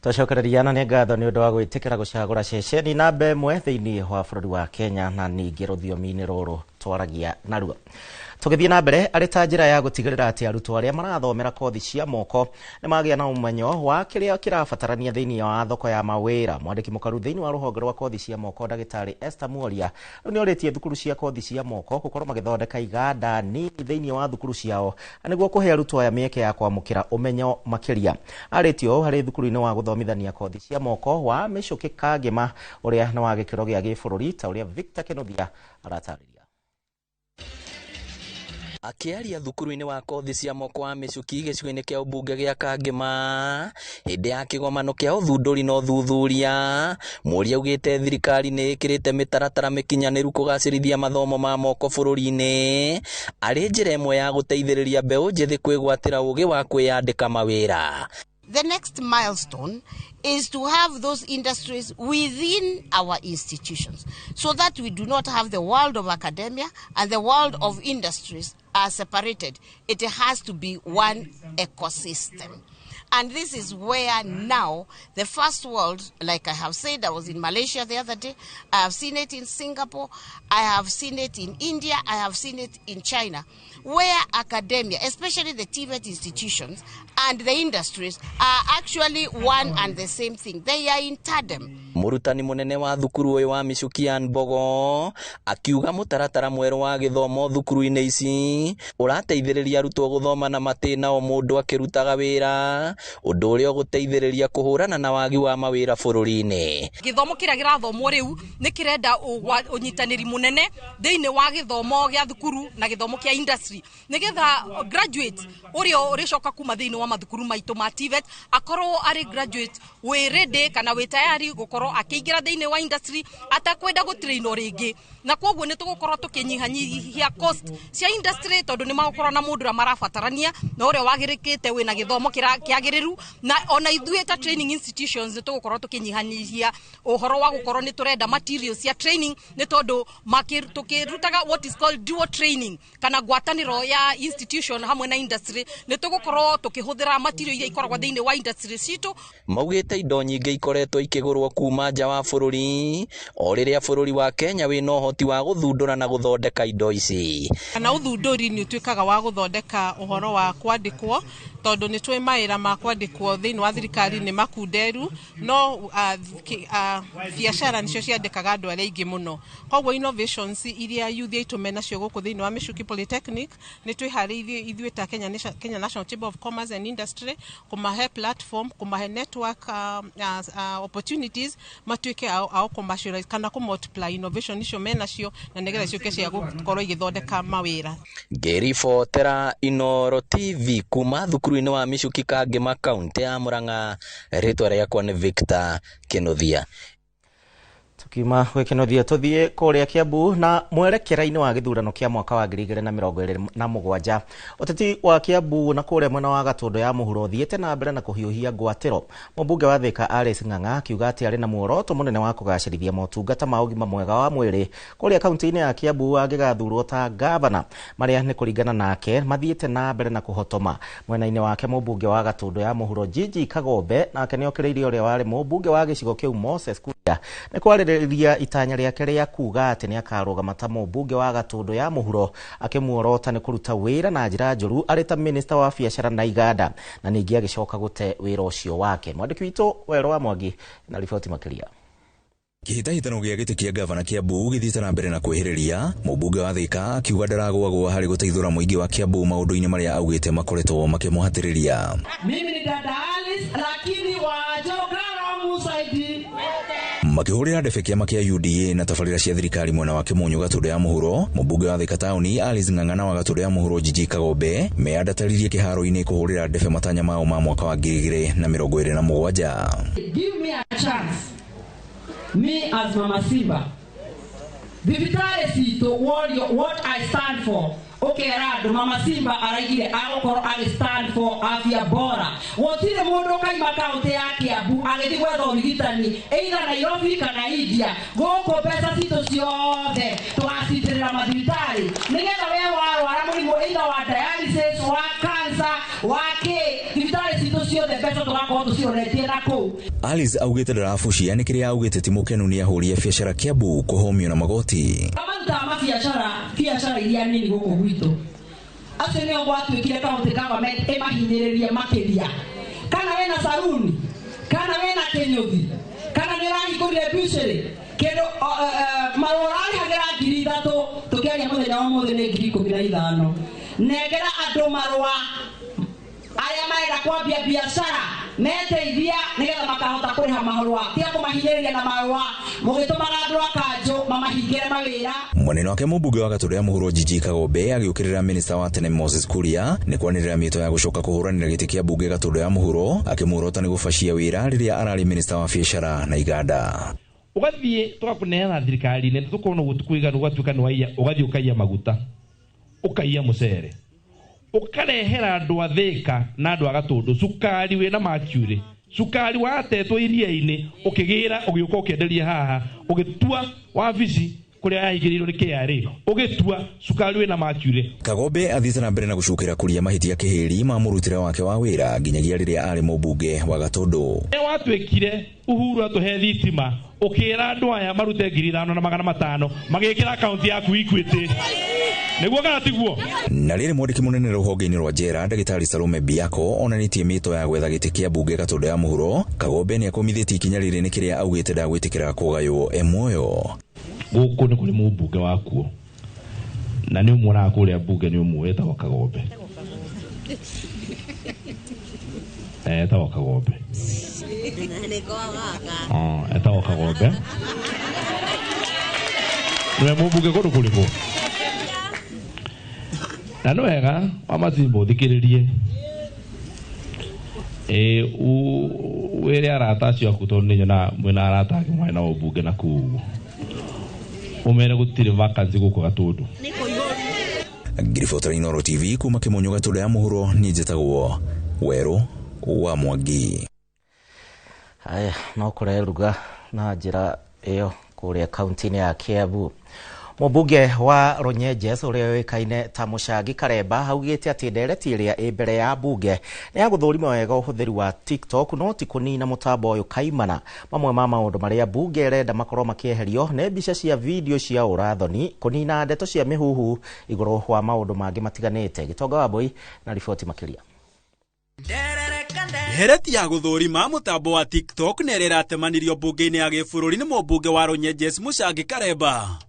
Twacokereria na nĩ ngatho nĩ ũndũ wa gwĩtĩkĩra gũcagũra ceceni namba 1 thĩinĩ wa bũrũri wa Kenya na ningĩ rũthiomi-inĩ rũrũ twaragia naruo. Tũgĩthiĩ na mbere arĩ ta njĩra ya gũtigĩrĩra atĩ arutwo arĩa marathomera kothi cia moko nĩ magĩa na ũmenyo wa kĩrĩa kĩrabatarania thĩinĩ wa thoko ya mawĩra. Mwandĩki mũkaru thĩinĩ wa rũhonge rwa kothi cia moko ndagĩtarĩ Esther Muoria rĩu nĩ orĩtie thukuru cia kothi cia moko gũkorwo magĩthondeka iganda nini thĩinĩ wa thukuru ciao nĩguo kũhe arutwo aya mĩeke ya kwamũkĩra ũmenyo makĩria. Arĩtie ũũ harĩ thukuru-inĩ wa gũthomithania kothi cia moko wa Mĩcũkĩ Kangĩma ũrĩa nĩ wa gĩkĩro gĩa gĩbũrũri ta ũrĩa Victor Kĩnuthia aratarĩria. Akĩaria thukuru-inĩ wa kothi cia moko wa Mĩcũki gĩcigo-inĩ kĩa ũmbunge gĩa Kangĩma hĩndĩ ya kĩgomano kĩa ũthundũri na ũthuthuria, Mũria augĩte thirikari nĩ ĩkĩrĩte mĩtaratara mĩkinyanĩru kũgacĩrithia mathomo ma moko bũrũri-inĩ arĩ njĩra ĩmwe ya gũteithĩrĩria mbeũ njĩthĩ kwĩgwatĩra ũgĩ wa kwĩyandĩka mawĩra. The next milestone is to have those industries within our institutions so that we do not have the world of academia and the world of industries are separated. It has to be one ecosystem. And this is where now the first world, like I have said, I was in Malaysia the other day, I have seen it in Singapore, I have seen it in India, I have seen it in China, where academia, especially the TVET institutions and the industries, are actually one and the same thing. They are in tandem. Mũrutani mũnene wa thukuru ũyũ wa Michuki Ann Mbogo akiuga mũtaratara mwerũ wa gĩthomo thukuru-inĩ ici ũrateithĩrĩria arutwo gũthoma na matĩna o mũndũ akĩrutaga wĩra, ũndũ ũrĩa ũgũteithĩrĩria kũhũrana na wagi wa mawĩra bũrũri-inĩ. Gĩthomo kĩrĩa kĩrathomwo rĩu nĩ kĩrenda ũnyitanĩri mũnene thĩinĩ wa gĩthomo gĩa thukuru na gĩthomo kĩa industry, nĩgetha graduate ũrĩa ũrĩcoka kuma thĩinĩ wa mathukuru maitũ ma TVET akorwo arĩ graduate wĩ ready kana wĩ tayari gũkorwo akĩingĩra thĩinĩ wa industry atakwenda gũtrainwo rĩngĩ, na koguo nĩ tũgũkorwo tũkĩnyihanyihia cost cia industry tondũ nĩ magũkorwo na mũndũ ũrĩa marabatarania na ũrĩa wagĩrĩkĩte wĩna gĩthomo kĩagĩrĩru, na ona ithuĩ ta training institutions nĩ tũgũkorwo tũkĩnyihanyihia ũhoro wa gũkorwo nĩ tũrenda materials cia training, nĩ tondũ tũkĩrutaga what is called dual training kana ngwatanĩro ya institution hamwe na industry, nĩ tũgũkorwo tũkĩhũthĩra material iria ikoragwo thĩinĩ wa industry citũ. Maugĩte indo nyingĩ ikoretwo ikĩgũrwo kuma nja wa bũrũri o rĩrĩa bũrũri wa Kenya wĩna ũhoti wa gũthundũra na gũthondeka indo ici. Kana ũthundũri nĩ ũtuĩkaga wa gũthondeka ũhoro wa kwandĩkwo, tondũ nĩ twĩ mawĩra ma kwandĩkwo thĩinĩ wa thirikari nĩ makunderu, no biacara nĩcio ciandĩkaga andũ arĩa aingĩ mũno. Koguo innovations iria youth aitũ menacio gũkũ thĩinĩ wa Michuki Polytechnic nĩ twĩharĩirie ithuĩ ta Kenya National Chamber of Commerce and Industry kũmahe platform, kũmahe network opportunities matuĩke ao commercialize kana kũ multiply innovation icio menacio na nĩgetha ciũke cia gũkorwo igĩthondeka mawĩra. Ngĩribotera Inooro TV kuma thukuru-inĩ wa Michuki Kangema kaunti ya Murang'a, rĩtwa rĩakwa nĩ Victor Kĩnuthia. Tukiuma gwĩ Kĩnuthia tũthiĩ kũrĩa Kiambu na mwerekera-inĩ wa gĩthurano kĩa mwaka wa 2027. Ũteti wa Kiambu na kũrĩa mwena wa Gatũndũ ya mũhuro ũthiĩte na mbere na kũhiũhia ngwatĩro. Mũmbunge wa Thika Alice Ng'ang'a akiuga atĩ arĩ na muoroto mũnene wa kũgacĩrithia motungata ma ũgima mwega wa mwĩrĩ kũrĩa kaunti-inĩ ya Kiambu angĩgathurwo ta gavana, marĩa nĩ kũringana nake mathiĩte na mbere na kũhotoma. Mwena-inĩ wake mũmbunge wa Gatũndũ ya mũhuro Gigi Kagombe nake nĩokĩrĩirie ũrĩa warĩ mũmbunge wa gĩcigo kĩu Moses Kuria nĩ kwarĩrĩria itanya rĩake rĩa kuga atĩ nĩakarũgama ta mũmbunge wa Gatũndũ ya mũhuro, akĩmuorota nĩ kũruta wĩra na njĩra njũru arĩ ta minista wa biacara na iganda, na ningĩ agĩcoka gũte wĩra ũcio wake. Mwandĩki witũ Werũ wa Mwangi na riboti makĩria. Kĩhĩtahĩtano gĩa gĩtĩ kĩa gavana Kiambu gĩthiĩte na mbere na kwĩhĩrĩria, mũmbunge wa Thika akiuga ndaragũagũa harĩ gũteithũra mũingĩ wa Kiambu maũndũ-inĩ marĩa augĩte makoretwo makĩmũhatĩrĩria. Mimi ni dada Alice, lakini wa makĩhũrĩra ndebe kĩama kĩa UDA na tabarĩra cia thirikari mwena wa Kĩmunyũ Gatũndũ ya mũhuro, mũmbunge wa Thika taũni Alice Ng'ang'a wa Gatũndũ ya mũhuro Gigi Kagombe meyandataririe kĩharo-inĩ kũhũrĩra ndebe matanya mao ma mwaka wa 2027. Give me a chance, me as Mama Simba, thibitarĩ citũ, what I stand for, ũkera andũ Mama Simba araigire agũkorwo agĩ stand for afya bora. Gũtirĩ mũndũ ũkaima kaũntĩ ya Kiambu agĩthiĩ gwetha ũrigitani either Nairobi kana India. Gũkũ mbeca citũ ciothe tũgacitĩrĩra mathibitarĩ nĩgetha we warwara mũrimũ either wa dialysis, wa cancer, wa kĩ, thibitarĩ citũ ciothe mbeca tũgakorwo tũciroretie na kũu. Alice augĩte ndarabucia nĩ kĩrĩa augĩte ti mũkenu nĩ ahũri a biacara Kiambu kũhomio na magoti. Marutaga mabiacara biacara iria nini gũkũ gwitũ, acio nĩo gwatuĩkire county government ĩmahinyĩrĩrie makĩria. Kana wĩna saruni, kana wĩna kĩnyũthi, kana nĩ ũrahingũrire butchery, kĩndũ marũa ũrarĩhagĩra 3,000 tũkĩaria mũthenya wa ũmũthĩ nĩ 15,000. Nengera andũ marũa arĩa marenda kwambia biacara meteithia nĩgetha makahota kũrĩha marũa, tiga kũmahinyĩrĩria na marũa mũgĩtũmaga andũ a kanjũ mamahingĩre mawĩra. Mwena wake mũmbunge wa Gatũndũ ya mũhuro Gigi Kagombe agĩũkĩrĩra minista wa tene Moses Kuria nĩ kwanĩrĩra mĩto ya gũcoka kũhũranĩra gĩtĩ kĩa mbunge Gatũndũ ya mũhuro, akĩmuorota nĩ gũbacia wĩra rĩrĩa ararĩ minista wa biacara na iganda. Ũgathiĩ tũgakũneana thirikari-inĩ tũkona ũguo tũkũigana ũgatuĩka nĩ waiya, ũgathiĩ ũkaiya maguta, ũkaiya mũcere, ũkarehera andũ a Thika na andũ a Gatũndũ cukari wĩna mercury, cukari watetwo iria-inĩ ũkĩgĩra ũgĩũka ũkĩenderia haha, ũgĩtua wabici Kuria yahingĩrĩirwo nĩ KRA ũgĩtua cukari wĩna mercury. Kagombe athiĩte na mbere na gũcukĩra kũria mahĩtia kĩhĩri ma mũrutĩre wake wa wĩra nginyagia rĩrĩa arĩ mũmbunge wa Gatũndũ. Nĩ watuĩkire Uhuru atũhe thitima ũkĩra andũ aya marute 5,500 magĩkĩra akaunti yaku Equity, nĩguo kana tiguo? Na rĩrĩ mwandĩki mũnene rũhonge-inĩ rwa njera ndagĩtarĩ Salome Biako onanĩtie mĩto ya gwetha gĩtĩ kĩa mbunge Gatũndũ ya mũhuro. Kagombe nĩ akũmithĩtie ikinya rĩrĩ nĩ kĩrĩa augĩte ndagwĩtĩkĩra kũgaywo e muoyo. Gũkũ nĩ kũrĩ mũmbunge wakuo na nĩ ũmuonaga kũrĩa mbunge, nĩ ũmwe wĩtagwo Kagombe. Etagwo Kagombe. Etagwo Kagombe. Nĩwe mũmbunge kũndũ kũrĩkũ? Na nĩ wega wa Masimba ũthikĩrĩrie. Wĩre arata acio aku tondũ nĩ nyonaga mwĩna arata ake mwarĩ nao mbunge na kũu ũguo. Ũmere gũtirĩ vacancy gũkũ Gatũndũ. Ngiribota Inooro TV kuma Kĩmunyũ Gatũndũ ya mũhuro, niĩ njĩtagwo Werũ wa Mwangi. Haya, no kũreruga na njĩra ĩyo kũrĩa kaunti-inĩ ya Kiambu. Mũmbunge wa Runyenjes ũrĩa ũĩkaine ta Mũcangi Karemba augĩte atĩ ndereti ĩrĩa ĩ mbere ya mbunge nĩ ya gũthũrima wega ũhũthĩri wa TikTok no ti kũnina mũtambo ũyũ kaimana. Mamwe ma maũndũ marĩa mbunge ĩrenda makorwo makĩeherio nĩ mbica cia video cia ũrathoni, kũnina ndeto cia mĩhuhu igũrũ wa maũndũ mangĩ matiganĩte. Gĩtonga wa Mbui na riboti makĩria. Ndereti ya gũthũrima mũtambo wa TikTok nĩ ĩrĩa ĩratemanirio mbunge-inĩ ya gĩbũrũri nĩ mũmbunge wa Runyenjes Mũcangi Karemba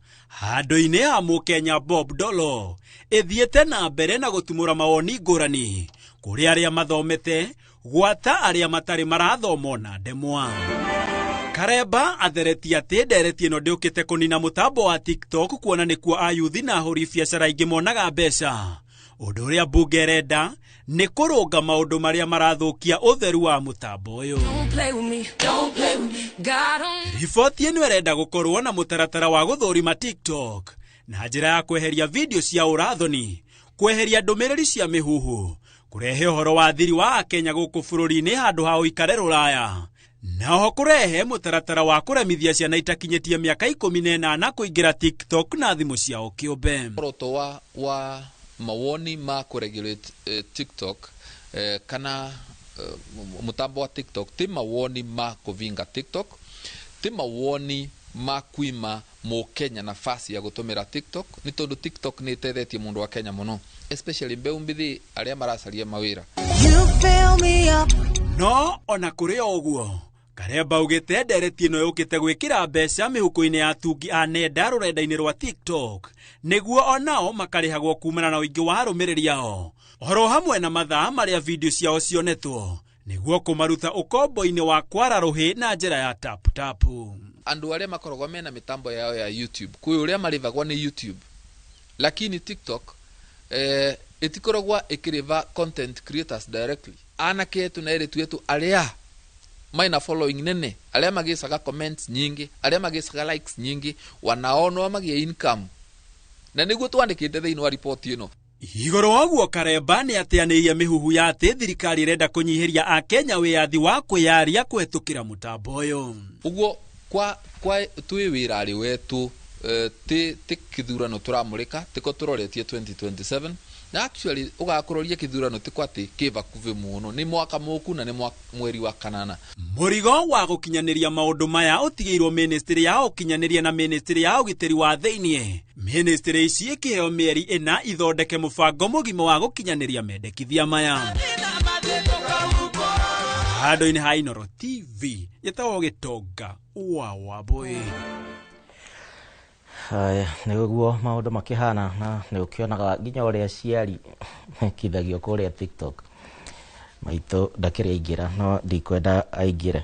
handũ-inĩ ha mũkenya Bob Dolo ĩthiĩte na mbere na gũtumũra mawoni ngũrani kũrĩ arĩa mathomete gwata arĩa matarĩ marathomwo na ndemwa. Karemba atheretie atĩ ndereti ĩno ndĩũkĩte kũnina mũtambo wa TikTok kuona nĩkuo ayuthi na ahũri biacara aingĩ monaga mbeca. Ũndũ ũrĩa mbunge ĩrenda nĩ kũrũnga maũndũ marĩa marathũkia ũtheru wa mũtambo ũyũ. Riboti ĩno ĩrenda gũkorwo na mũtaratara wa gũthũrima TikTok na njĩra ya kweheria video cia ũrathoni, kweheria ndũmĩrĩri cia mĩhuhu, kũrehe ũhoro wa thiri wa Akenya gũkũ bũrũri-inĩ handũ ha ũikare rũraya, na oho kũrehe mũtaratara wa kũremithia ciana itakinyĩtie mĩaka 18 kũingĩra TikTok na thimũ ciao kĩũmbe. Muoroto wa mawoni ma kũregulate TikTok kana mutambo wa TikTok ti mawoni ma kuvinga TikTok, ti mawoni ma kwima Mũkenya nafasi ya gũtũmĩra TikTok, nĩ tondũ TikTok nĩ ĩtethetie mũndũ wa Kenya mũno, especially mbeũ mbithi arĩa maracaria mawĩra. No ona kũrĩ o ũguo Karemba augĩte ndereti ĩno yũkĩte gwĩkĩra mbeca mĩhuko-inĩ ya atungi a nenda rũrenda-inĩ rwa TikTok nĩguo onao makarĩhagwo kumana na ũingĩ wa arũmĩrĩri ao oro hamwe na mathaa marĩa video ciao cionetwo nĩguo kũmaruta ũkombo-inĩ wa kwara rũhĩ na njĩra ya tap tap. Andũ arĩa makoragwo mena mĩtambo yao ya YouTube kwĩ ũrĩa marĩhagwo nĩ YouTube, lakini TikTok ĩtikoragwo ĩkĩrĩva content creators directly. Anake etu na airĩtu etu arĩa maina following nene, arĩa magĩcaga comments nyingĩ, arĩa magĩcaga likes nyingĩ, wanaonwo magĩe income, na nĩguo twandĩkĩte thĩinĩ wa riboti ĩno. Igũrũ wa ũguo Karemba nĩ ateanĩirie mĩhuhu ya atĩ thirikari ĩrenda kũnyihĩria Akenya wĩyathi wa kwĩyaria kũhetũkĩra mũtambo ũyũ. Ũguo kwa twĩ wĩra-rĩ wetu ti kĩthurano tũramũrĩka, tiko tũroretie 2027 na actually ũgakũroria kĩthurano ti kwa atĩ kĩ vakuhĩ mũno, nĩ mwaka mũku na nĩ mweri wa kanana. Mũrigo wa gũkinyanĩria maũndũ maya ũtigĩirwo ministry ya ũkinyanĩria na ministry ya ũgitĩri wa thĩiniĩ. Ministry ici ikĩheo mĩeri 4 ithondeke mũbango mũgima wa gũkinyanĩria mendekithia maya. Handũ-inĩ ha Inooro TV ĩtagwo Gĩtonga wa Wambui. Haya, nĩguo maũndũ makĩhana na nĩ ũkĩonaga nginya ũrĩa aciari mekithagio kũrĩa TikTok. Maitũ ndakĩrĩ aingĩra no ndikwenda aingĩre.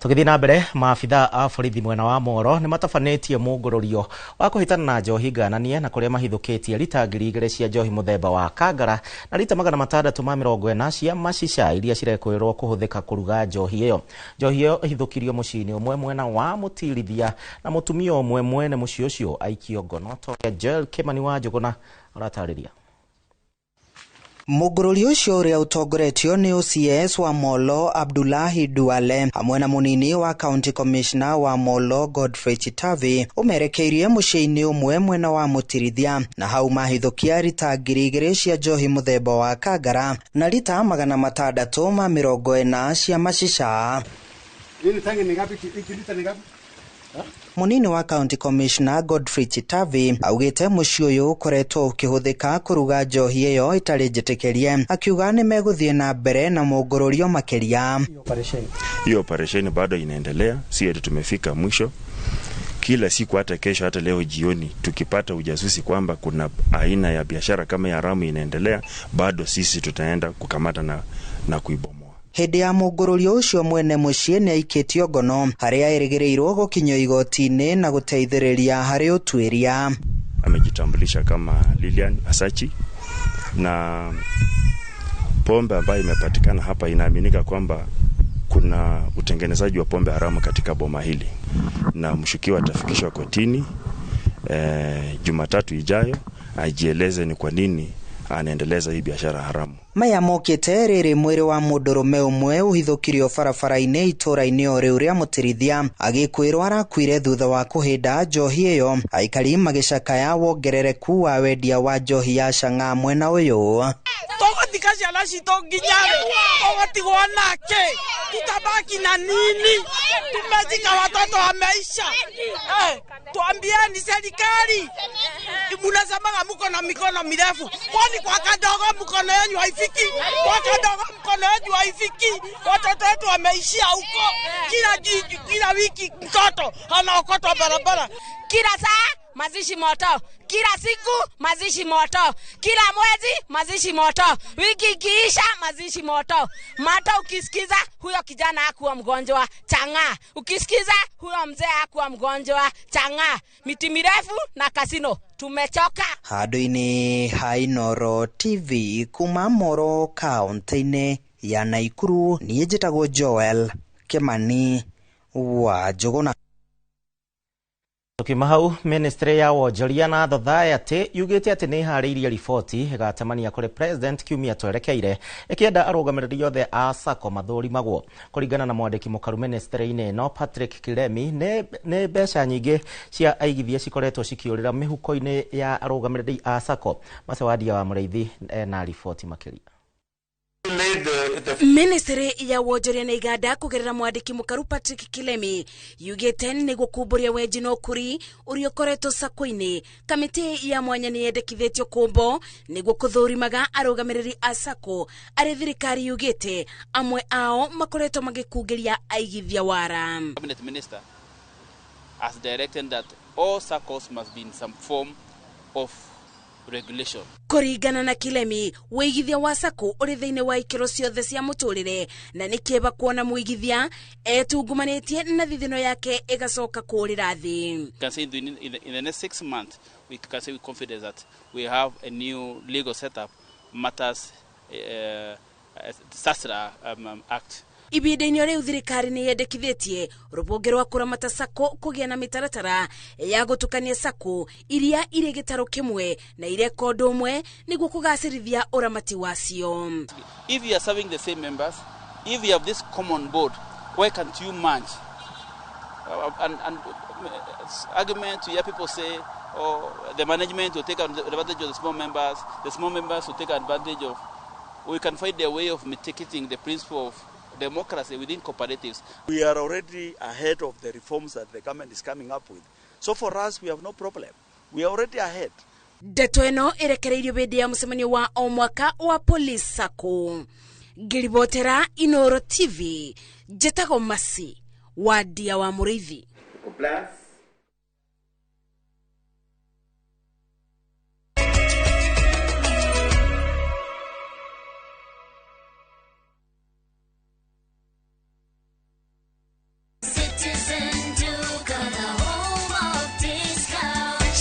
Tũgĩthiĩ na mbere, maabitha a borithi mwena wa Moro nĩ matabanĩtie mũngũrũrio wa kũhĩtana na njohi ngananie na kũrĩa mahithũkĩtie rita 2,000 cia njohi mũthemba wa Kangara na rita 640 cia macica iria cirekwĩrwo kũhũthĩka kũruga njohi ĩyo. Njohi ĩyo ĩhithũkirio mũciĩ-inĩ ũmwe mwena wa Mũtirithia na mũtumia ũmwe mwene mũciĩ ũcio aikio ngono. Toria Joel Kimani wa Njũgũna aratarĩria. Mũngũrũri ũcio ũrĩa ũtongoretio nĩ OCS wa Molo Abdullahi Duale hamwe na mũnini wa County Commissioner wa Molo Godfrey Chitavi ũmerekeirie mũciĩ-inĩ ũmwe mwena wa Mũtirithia na hau mahithũkia rita 2,000 cia njohi mũthemba wa Kangara na rita 640 cia macica. Munini wa County Commissioner Godfrey Chitavi augite mũciĩ ũyũ ũkoretwo ũkĩhũthĩka kũruga njohi ĩyo ĩtarĩ njĩtĩkĩrie, akiuga nĩ megũthiĩ na mbere na mũngũrũrio makĩria. Hiyo operation bado inaendelea, si eti tumefika mwisho. Kila siku, hata kesho, hata leo jioni, tukipata ujasusi kwamba kuna aina ya biashara kama ya haramu inaendelea, bado sisi tutaenda kukamata na kuibomoa. Hĩndĩ ya mũngũrũrio ũcio mwene mũciĩ nĩ aikĩtio ngono harĩa erĩgĩrĩirwo gũkinyio igoti-inĩ na gũteithĩrĩria harĩ ũtuĩria. Amejitambulisha kama Lilian Asachi, na pombe ambayo imepatikana hapa inaaminika kwamba kuna utengenezaji wa pombe haramu katika boma hili, na mshukiwa atafikishwa kotini Jumatatu ijayo ajieleze ni kwa nini anaendeleza hii biashara haramu. Maya mokĩte rĩrĩ mwĩrĩ wa mũndũrũme ũmwe ũhithũkirio barabara-inĩ itũũra-inĩ o rĩu rĩa Mũtirithia agĩkwĩrwo arakuire thutha wa kũhĩnda njohi ĩyo, aikari magĩcakaya wongerereku wa wendia wa njohi ya chang'aa mwena ũyũ. Tũgũthika ciana citũ nginya rĩ? Tũgũtigwo nake? Tutabaki na nini? Tumezika watoto wameisha. Tuambieni serikali, munasemaga muko na mikono mirefu, kwani kwa kadogo mkono yenu haifiki? Kwa kadogo mkono yenu haifiki? Watoto wetu wameishia huko. Kila wiki mtoto anaokotwa barabara. Kila saa mazishi moto, kila siku mazishi moto, kila mwezi mazishi moto, wiki ikiisha mazishi moto. Mata ukisikiza huyo kijana hakuwa mgonjwa, chang'aa. Ukisikiza huyo mzee hakuwa mgonjwa, chang'aa. Miti mirefu na kasino, tumechoka. Handũ-inĩ ha Inooro TV kuma Moro kaunti-inĩ ya Naikuru, niĩ njĩtagwo Joel Kimani wa Njũgũna. Tukiuma hau, ministry ya wonjoria na thothaĩatĩ yugĩte atĩ nĩ ĩharĩirie riboti ĩgatemania kũrĩ president kiumia twerekeire ĩkĩenda arũgamĩrĩri othe a SACCO mathũrimagwo. Kũringana na mwandĩki mũkaru ministry-inĩ ĩno Patrick Kiremi, nĩ mbeca nyingĩ cia aigithia cikoretwo cikĩũrĩra mĩhuko-inĩ ya arũgamĩrĩri a SACCO. Macewadia wa Mũrĩithi na riboti makĩria. Ministry ya wonjoria na iganda kugerera mwandiki mukaru Patrick Kilemi yugite ni gukumburia wenji na ukuri uria ukoretwo sako-ini. Kamiti ya mwanya ni yendekithitio kumbo niguo kuthurimaga arugamiriri a sako ari thirikari yugite amwe ao makoretwo magikungiria aigithia wara. Cabinet minister has directed that all SACCOs must be in some form of regulation. Kuringana na Kilemi, wĩigithia wa SACCO ũrĩ thĩinĩ wa ikĩro ciothe cia mũtũrĩre na nĩ kĩeba kuona mũigithia etungumanĩtie na thithino yake ĩgacoka kũũrĩra thĩ. Can say in the next 6 months we can say with confidence that we have a new legal setup matters SASRA Act. Ibinda-inĩ rĩu thirikari nĩ yendekithĩtie rũhonge rwa kũramata SACCO kũgĩa na mĩtaratara ya gũtukania SACCO iria irĩ gĩtarũ kĩmwe na ireka ũndũ ũmwe nĩguo kũgacĩrithia ũramati wacio. If you are serving the same members, if you have this common board, why can't you merge? And argument you hear people say, oh, the management will take advantage of the small members will take advantage of. We can find a way of mitigating the principle of democracy within cooperatives. We are already ahead of the reforms that the government is coming up with. So for us, we have no problem. We are already ahead. Ndeto ĩno ĩrekereirio hĩndĩ ya mũcemanio wa o mwaka wa Police SACCO. Ngĩribotera Inooro TV, njĩtagwo Masi Wadia wa Mũrĩithi.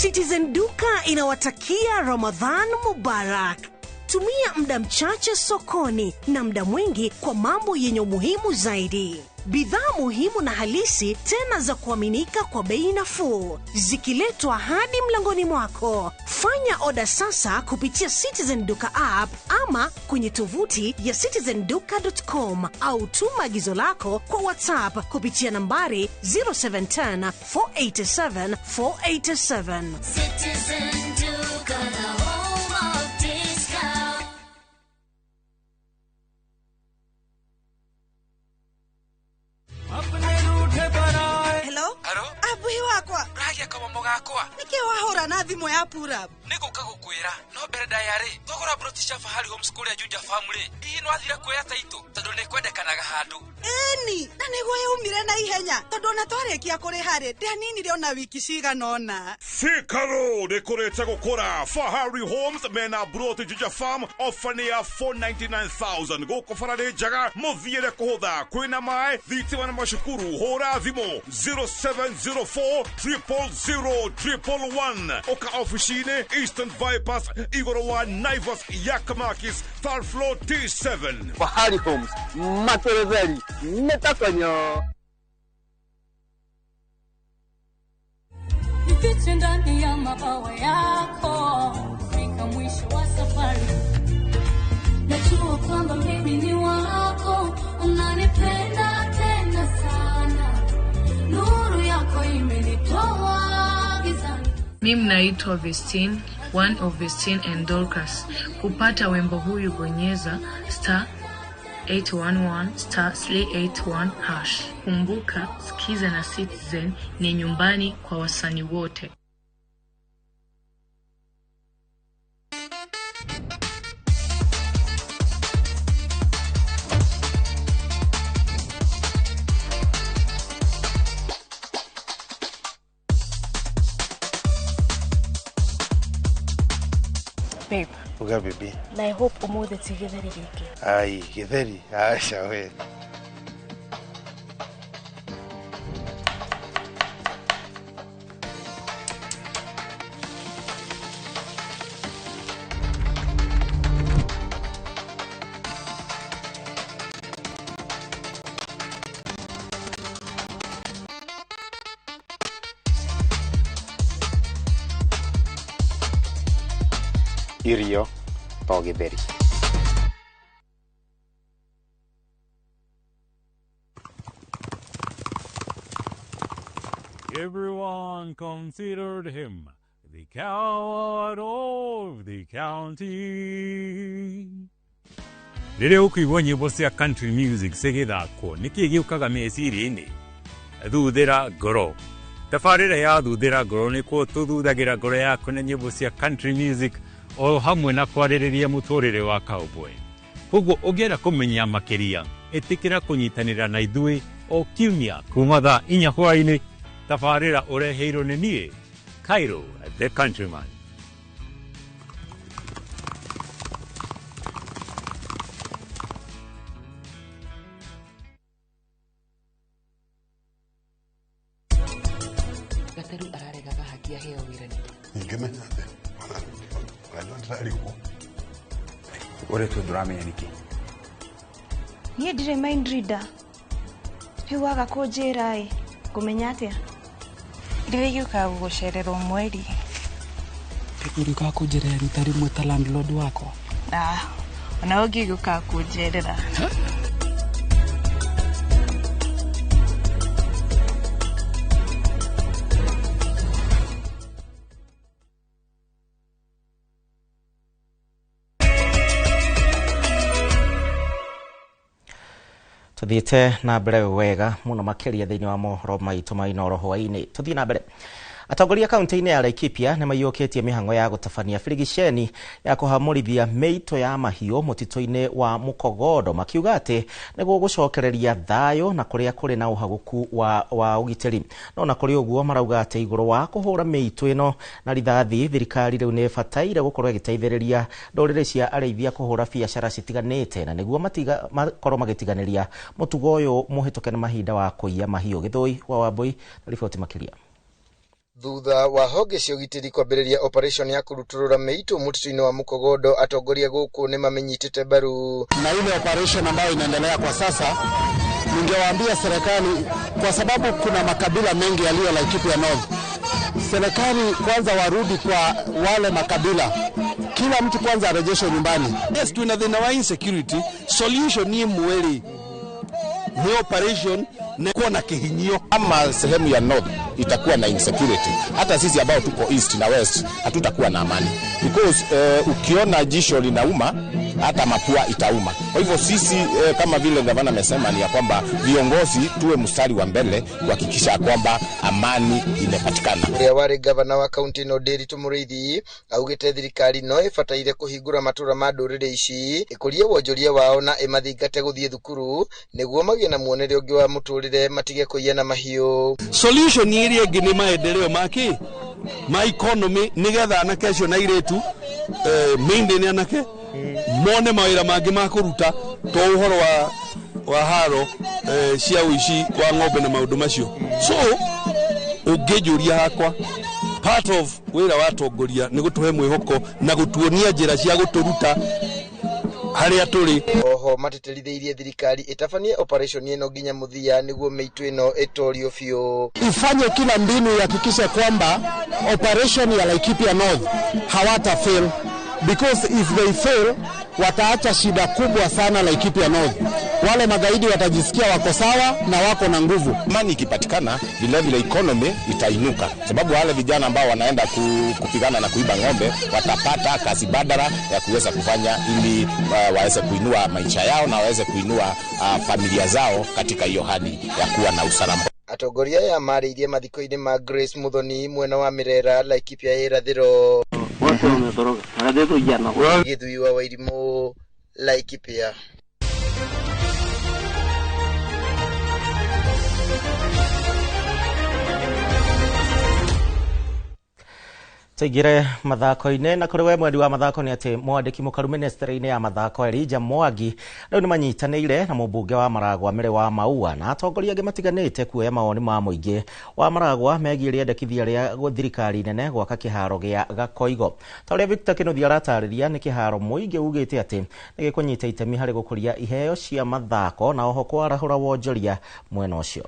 Citizen Duka inawatakia Ramadhan Mubarak. Tumia muda mchache sokoni na muda mwingi kwa mambo yenye umuhimu zaidi. Bidhaa muhimu na halisi tena za kuaminika kwa bei nafuu, zikiletwa hadi mlangoni mwako. Fanya oda sasa kupitia Citizen Duka app ama kwenye tovuti ya citizenduka.com au tuma agizo lako kwa WhatsApp kupitia nambari 0710 487 487. Citizen Duka, the home of discount. Hello? Abuhi wakwa. Uragia kamomo gakwa. Niki wahura na thimu ya pura. Niguka gukwira no mbere ndaya-rĩ thogora broti cia Fahari Homes kũrĩa Juja Farm rĩ hihi nĩwathire kuoya taitũ tondũ nĩkwendekanaga handũ. Ĩni, na nĩguo yaumire na ihenya tondũ ona twarĩkia kũrĩha rĩ ndianinire ona wiki cigana ũna. Thika Road ĩkũrĩte gũkũra. Fahari Homes mena broti Juja Farm ofa nĩ ya 499,000 gũkũ bara nĩ njega mũthiĩre kũhũtha kwĩna maĩ thitima na macukuru. Hũra thimũ 0704 000 111 ũka ofici-inĩ Eastern Bypass igũrũ wa Naivas Yakamakis third floor T7. Fahari Homes materetheri nĩtakonyo. Nifiche ndani ya mabawa yako fika mwisho wa safari. Najua kwamba mimi ni wako, unanipenda tena sana. Nuru yako imenitoa gizani. Mimi naitwa Vestine, one of Vestine and Dorcas. Kupata wimbo huyu bonyeza star 811 star 381 hash. Kumbuka, Sikiza na Citizen ni nyumbani kwa wasanii wote. Babe. Uga baby. Na I hope umuthi ti githeri giki. Ai, githeri. Aca we. Irio to githeri. Everyone considered him the coward of the county. Rĩrĩa ũkũigua nyĩmbo cia country music cigĩthakwo nĩkĩĩ gĩũkaga meciria-inĩ? Thuthĩra ngoro. Tabarĩra ya Thuthĩra ngoro nĩkuo tũthuthagĩra ngoro yaku na nyĩmbo cia country music o hamwe na kwarĩrĩria mũtũrĩre wa cowboy. Koguo ũngĩenda kũmenya makĩria, ĩtĩkĩra kũnyitanĩra na ithuĩ o kiumia kuma thaa 4 hwaĩ-inĩ. Tabarĩra ũreheirwo nĩ niĩ Cairo the Countryman. Gateru araregaga haki aheo wĩra nĩkĩ? Ingĩmenya atĩa? Ona ndĩrarigwo. Ũretwo ndũramenya nĩkĩ? Niĩ ndirĩ mind reader. Rĩu waga kũnjĩra ĩ, ngũmenya atĩa? Rĩrĩa gĩũkaga gũgũcerera o mweri. Ũrĩũkaga kũnjerera rita rĩmwe ta landlord wakwa? Ah, ona ũngĩ gĩũkaga kũnjerera. Tuthiĩte na mbere wega mũno makĩria thĩinĩ wa mohoro maitũ ma Inooro hwaĩ-inĩ. Tuthiĩ na mbere. Atongoria kaunti-inĩ ya Laikipia nĩ maiyũkĩtie mĩhang'o ya gũtabania birigiceni ya kũhamũrithia mĩito ya mahiũ mũtitũ-inĩ wa Mũkogondo, makiuga atĩ nĩguo gũcokereria thayũ na kũrĩa kũrĩ na ũhagũku wa ũgitĩri. No na kũrĩ ũguo marauga atĩ igũrũ wa kũhũra mĩitũ ĩno na rithathi, thirikari rĩu nĩ ĩbataire gũkorwo ĩgĩteithĩrĩria ndũrĩrĩ cia arĩithia kũhũra biacara citiganĩte na nĩguo makorwo magĩtiganĩria mũtugo ũyũ mũhĩtũke nĩ mahinda wa kũiya mahiũ. Gĩthũi wa Wambui na riboti makĩria. Thutha wa honge cia ũgitĩri kwambĩrĩria operation ya kũrutũrũra mĩitũ mũtitũ-inĩ wa Mũkogondo, atongoria gũkũ nĩ mamenyitĩte mbaru. Na ile operation ambayo inaendelea kwa sasa, ningewaambia serikali, kwa sababu kuna makabila mengi yaliyo Laikipia North, Serikali kwanza warudi kwa wale makabila, kila mtu kwanza arejeshwe nyumbani. Yes, twina thina wa insecurity, solution ni mweri ni operation ni kuwa na kihinyio. Ama sehemu ya north itakuwa na insecurity, hata sisi ambao tuko east na west hatutakuwa na amani because ukiona jisho linauma hata mapua itauma. Kwa hivyo sisi kama vile gavana amesema ni ya kwamba viongozi tuwe mstari wa mbele kuhakikisha kwamba amani imepatikana. Uria wari gavana wa kaunti ino Ndiritu Muriithi augite thirikari no ibataire kuhingura matura ma nduriri ici ikurie wonjoria wao na imathingate guthie thukuru niguo magie na muonere ungi wa muturire matige kuiya na mahiu. Solution iria ingi ni maendeleo maki ma economy nigetha anake acio na iritu mainly ni anake mone mawira mangi ma kuruta to uhoro wa haro cia uici wa ng'ombe na maundu macio. So unginjuria hakwa part of wira wa atongoria ni gutuhe mwihoko na gutuonia njira cia guturuta haria turi. Oho matiterithiirie thirikari itabanie operation ino nginya muthia niguo miitu ino itorio biu. Ifanye kila mbinu ihakikishe kwamba operation ya Laikipia North hawata fail, because if they fail wataacha shida kubwa sana Laikipia North. Wale magaidi watajisikia wako sawa na wako na nguvu. Amani ikipatikana vile vile economy itainuka, sababu wale vijana ambao wanaenda kupigana na kuiba ng'ombe watapata kazi badala ya kuweza kufanya ili waweze kuinua maisha yao na waweze kuinua familia zao katika hiyo hali ya kuwa na usalama. Atongoria aya marĩirie mathiko-inĩ ma Grace Muthoni mwena wa Mirera Laikipia ya irathĩro. Gĩthui wa Wairimũ, Laikipia. Tuingire mathako-inĩ na kũrĩ we mwendi wa mathako nĩ atĩ mwandĩki mũkaru ministry-inĩ ya mathako Elijah Mwangi rĩu nĩmanyitanĩire na mũmbunge wa Maragwa Mary wa Maua na atongoria angĩ matiganĩte kuoya mawoni ma mũingĩ wa Maragwa megiĩ rĩendekithia rĩa thirikari nene gwaka kĩharo gĩa Gakoigo. Ta ũrĩa Victor Kĩnuthia aratarĩria, nĩ kĩharo mũingĩ ugĩte atĩ nĩgĩkũnyita itemi harĩ gũkũria iheo cia mathako na oho kwarahũra wonjoria mwena ũcio.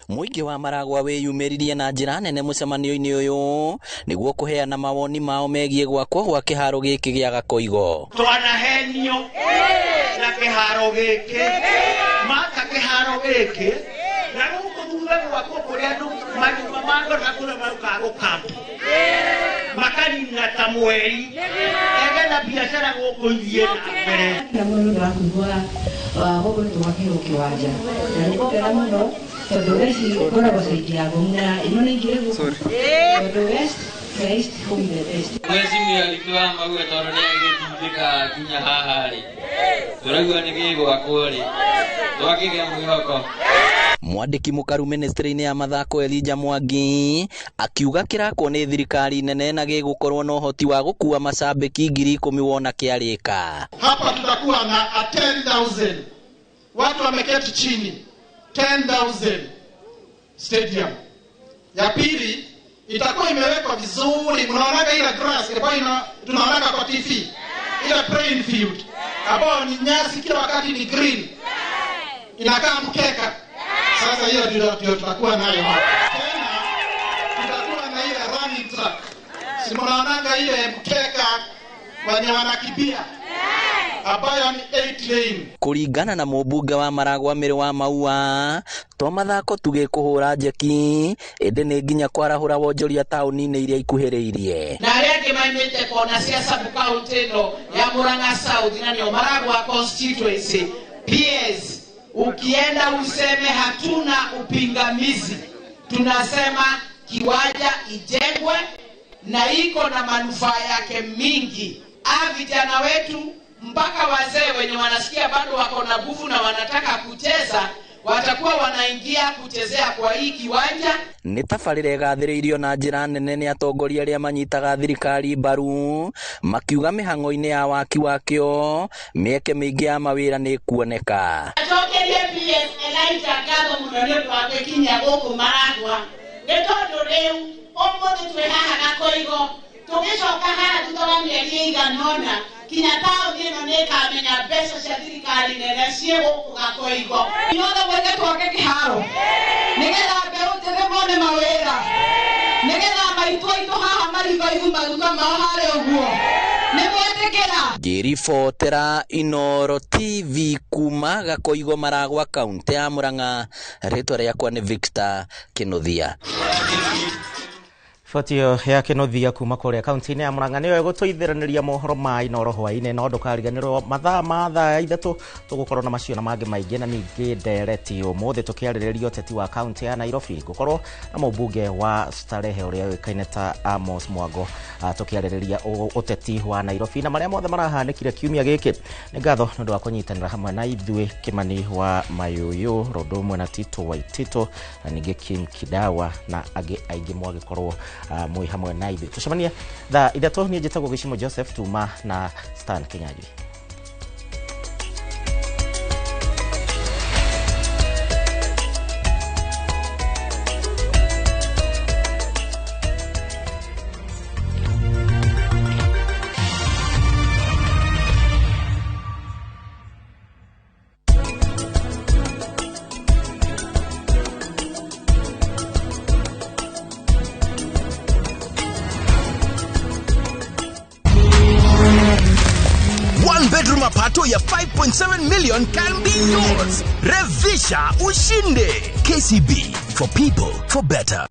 Mũingĩ wa Maragwa wĩyumĩririe na njĩra nene mũcemanio-inĩ ũyũ nĩguo kũheana mawoni mao megiĩ gwakwo gwa kĩharo gĩkĩ gĩa Gakoigo. Twanahenio na kĩharo gĩkĩ maka kĩharo gĩkĩ na gũkũ thutha gwakwo kũrĩa andũ manyũmba mangora kũrĩa maũkaga gũkampu makanina ta mweri egetha biacara gũkũ ithiĩ na mbere. Na mũno nĩ ũndũ wa kũigua gũkũ nĩ twakĩrwo kĩwanja na nĩ ngũkena mũno tondũ thaa ici ngoragwo saidi ya Ngong na ĩno nĩ ingĩre gũkũ tondũ west Christ home the best. Mheshimiwa witũ wa Maua tondũ nĩ agĩtindĩka nginya haha rĩ tũraigua nĩ gĩgwakwo rĩ twakĩgĩa mwĩhoko. Mwandĩki mũkaru ministry-inĩ ya mathako Elijah Mwangi akiuga kĩrakwo nĩ thirikari nene na gĩgũkorwo na ũhoti wa gũkua macambĩki 10,000 wona kĩarĩka. Hapa tutakuwa na 10,000 watu wameketi chini, 10,000 stadium. Ya pili itakuwa imewekwa vizuri, mnaonaga ile grass ambayo tunaonaga kwa TV, ile playing field ambayo ni nyasi kila wakati ni green, inakaa mkeka. Sasa hiyo ndio tutakuwa nayo hapa. Tena tutakuwa na ile running track, si mnaonaga ile mkeka wenye wanakimbia ambayo ni 8 lane. Kũringana na mũmbunge wa Maragwa Mary wa Maua, to mathako tu gĩkũhũra njeki ĩndĩ nĩ nginya kwarahũra wonjoria taũni-inĩ iria ikuhĩrĩirie. Na arĩa angĩ maimĩte kona cia sub county ĩno ya Murang'a South na nĩo Maragwa constituency PS, ukienda useme hatuna upingamizi, tunasema kiwanja ijengwe na iko na manufaa yake mingi. Vijana wetu mpaka wazee wenye wanasikia bado wako na nguvu na wanataka kucheza watakuwa wanaingia kuchezea kwa hii kiwanja. Nĩ tabarĩra ĩgathĩrĩirio na njĩra nene nĩ atongoria arĩa manyitaga thirikari mbaru makiuga mĩhang'o-inĩ ya waki wakĩo mĩeke mĩingĩ ya mawĩra nĩ ĩkuoneka. Acokerie PS Elijah ngatho mũno nĩ ũndũ wa gwĩkinyia gũkũ Maragwa nĩ tondũ rĩu ũmũthĩ twĩ haha Gakoigo tũgĩcoka haha thutha wa mĩeri ĩigana ũna Kinya taũni ĩno nĩ ĩkamenya mbeca cia thirikari nene ciĩ gũkũ Gakoigo. Inyuothe mwende twake kĩharo nĩgetha mbeũ njĩthĩ mone mawĩra, nĩgetha maitũ aitũ haha maribaigu maruga mao harĩa ũguo. Nĩ mwetĩkĩra? Ngĩribotera Inooro TV kuma Gakoigo Maragwa, kaunti ya Murang'a, rĩtwa rĩakwa nĩ Victor Kinuthia. Riboti ĩyo ya Kinuthia kuma kũrĩa kaunti-inĩ ya Murang'a nĩyo ĩgũtũithĩranĩria mohoro ma Inooro hwaĩ-inĩ, no ndũkariganĩrwo mathaa ma thaa 3 tũgũkorwo na macio na mangĩ maingĩ, na ningĩ ndereti ũmũthĩ tũkĩarĩrĩria ũteti wa kaunti ya Nairobi. Ngũkorwo na mũmbunge wa Starehe ũrĩa ũĩkaine ta Amos Mwango, tũkĩarĩrĩria ũteti wa Nairobi na marĩa mothe marahanĩkire kiumia gĩkĩ. Nĩ ngatho nĩ ũndũ wa kũnyitanĩra hamwe na ithuĩ, Kimani wa Mayuyu, Rondo ũmwe na Tito Waitito, na ningĩ Kim Kidawa na angĩ aingĩ mwagĩkorwo mwĩ hamwe na ithuĩ. Tũcemanie thaa 3. Niĩ njĩtagwo Gĩcimo Joseph Tuma na Stan Kinyanjui. Mapato ya 5.7 million can be yours. Revisha ushinde. KCB, for people, for better.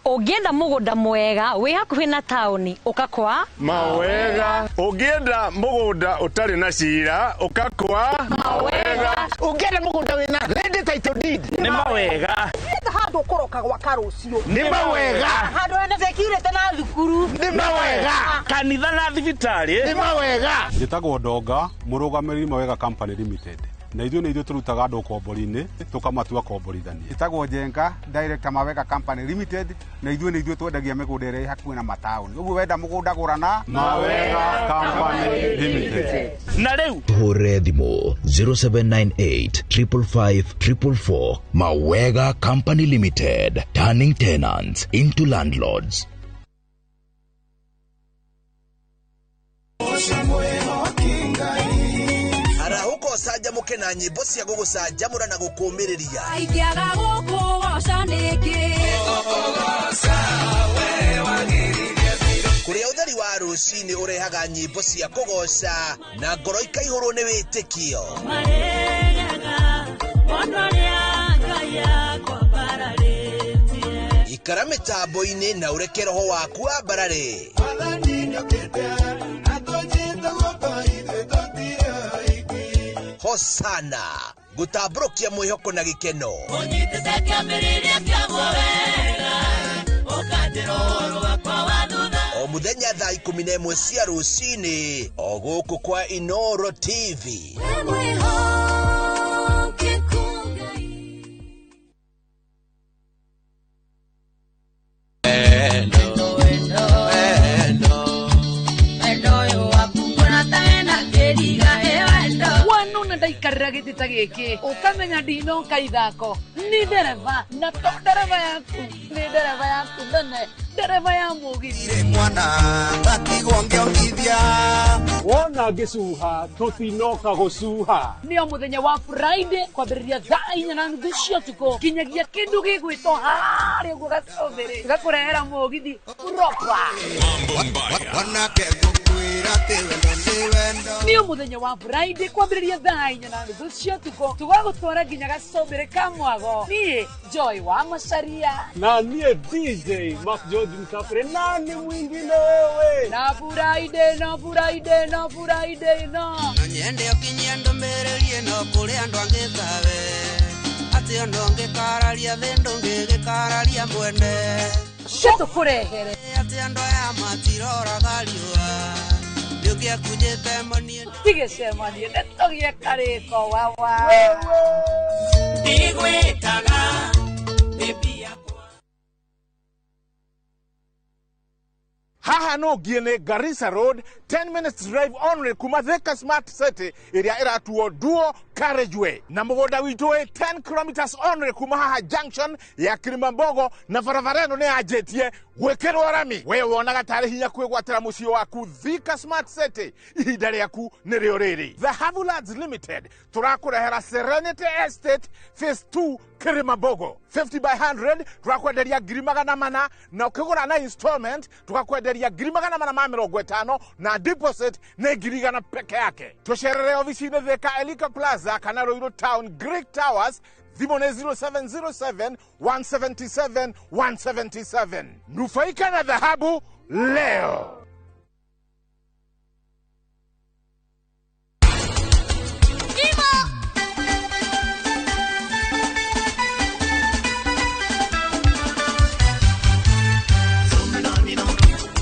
Ũngĩenda mũgũnda mwega wĩ hakuhĩ na taũni ũka kwa Mawega. Ũngĩenda mũgũnda ũtarĩ na cira ũka kwa Mawega. Ũngĩenda mũgũnda wĩna ready title deed nĩ Mawega. Ũngĩenda handũ ũkũroka gwaka rũciũ nĩ Mawega. Handũ hena security na thukuru nĩ Mawega. Kanitha na thibitarĩ nĩ Mawega. Njĩtagwo Ndonga, mũrũgamĩrĩri Mawega Company Limited. Na ithuĩ nĩ ithuĩ tũrutaga andũ ũkombori-inĩ tũkamatua komborithania. Ĩtagwo Njenga, director Mawega Company Limited, na ithuĩ nĩ ithuĩ twendagia mĩgũnda ĩrĩa ĩ hakuhĩ na mataũni. Ũguo wenda mũgũnda gũra na Mawega Company Limited. Na rĩu Hũre thimũ 0798 555 444. Mawega Company Limited, turning tenants into landlords. Arahũka ũcanjamũke na nyĩmbo cia gũgũcanjamũra na gũkũũmĩrĩria. Ingĩaga gũkũgoca nĩkĩ? Kũrĩa ũtheri wa rũcinĩ ũrehaga nyĩmbo cia kũgoca na ngoro ikaihũrwo nĩ wĩtĩkio. Ikara mĩtambo-inĩ na ũreke roho waku wambarare. Hosana gũtambũrũkia mwĩhoko na gĩkeno. Ũnyitĩte kĩambĩrĩria kĩa wega, ũkanjĩra ũhoro wakwa wa thutha. O mũthenya thaa 11 cia rũcinĩ o gũkũ kwa Inooro TV. Ndaikarĩra gĩtĩ ta gĩkĩ ũkamenya ndinoka ithako nĩ ndereba, na to ndereba yaku nĩ ndereba yaku nene, ndereba ya mũgithi. Mwana ndatigwo ngĩongithia wona ngĩcuha tũtinoka gũcuha. Nĩ o mũthenya wa Friday kwambĩrĩria thaa 4:30 cia ũtukũ nginyagia kĩndũ gĩgwĩtwo harĩa ũguo gacũmbĩrĩ gakũrehera mũgithi proper. Wanake ngũkwĩra atĩ wendo nĩ wendo. Nĩ o mũthenya wa Friday kwambĩrĩria thaa 4:30 cia ũtukũ tũgagũtwara nginya gacũmbĩrĩ ka mwago. Niĩ Joy wa Macharia na niĩ DJ Mark George Msafiri, nani mwingine wewe? Na Friday, na Friday, na Friday no no nyende ũkinyie ndũmĩrĩri ĩno kũrĩ andũ angĩ tawe, atĩ ũndũ ũngĩkararia thĩ ndũngĩgĩkararia mwene. Cio tũkũrehere. Atĩ andũ aya matiroraga riũa ndũngĩakunyĩte monie. Tigĩcemanie nĩ tũgĩe karĩko wawa. Ndigwĩtaga baby yakwa. Haha no ngie nĩ Garissa Road, 10 minutes drive only kuma Thika Smart City ĩrĩa ĩratuo Duo Carriageway, na mũgũnda witũ wĩ 10 kilometers only kuma haha junction ya Kilimambogo, na barabara ĩno nĩ yanjĩtie gwĩkĩrwo rami. We wonaga tarĩ hinya kwĩgwatĩra mũciĩ waku Thika Smart City, ihinda rĩaku nĩrĩo rĩrĩ. The Havulands Limited tũrakũrehera Serenity Estate Phase 2 Kilimambogo 50 by 100, turakwenderia 400,000, na ũkĩgũra na installment tukakwenderia 450,000, na deposit nĩ 100,000 peke yake. Tũcerere ofici-inĩ Thika Elika Plaza kana Ruiru Town Greek Towers. Thimũ nĩ 0707 177 177. Nufaika na dhahabu leo.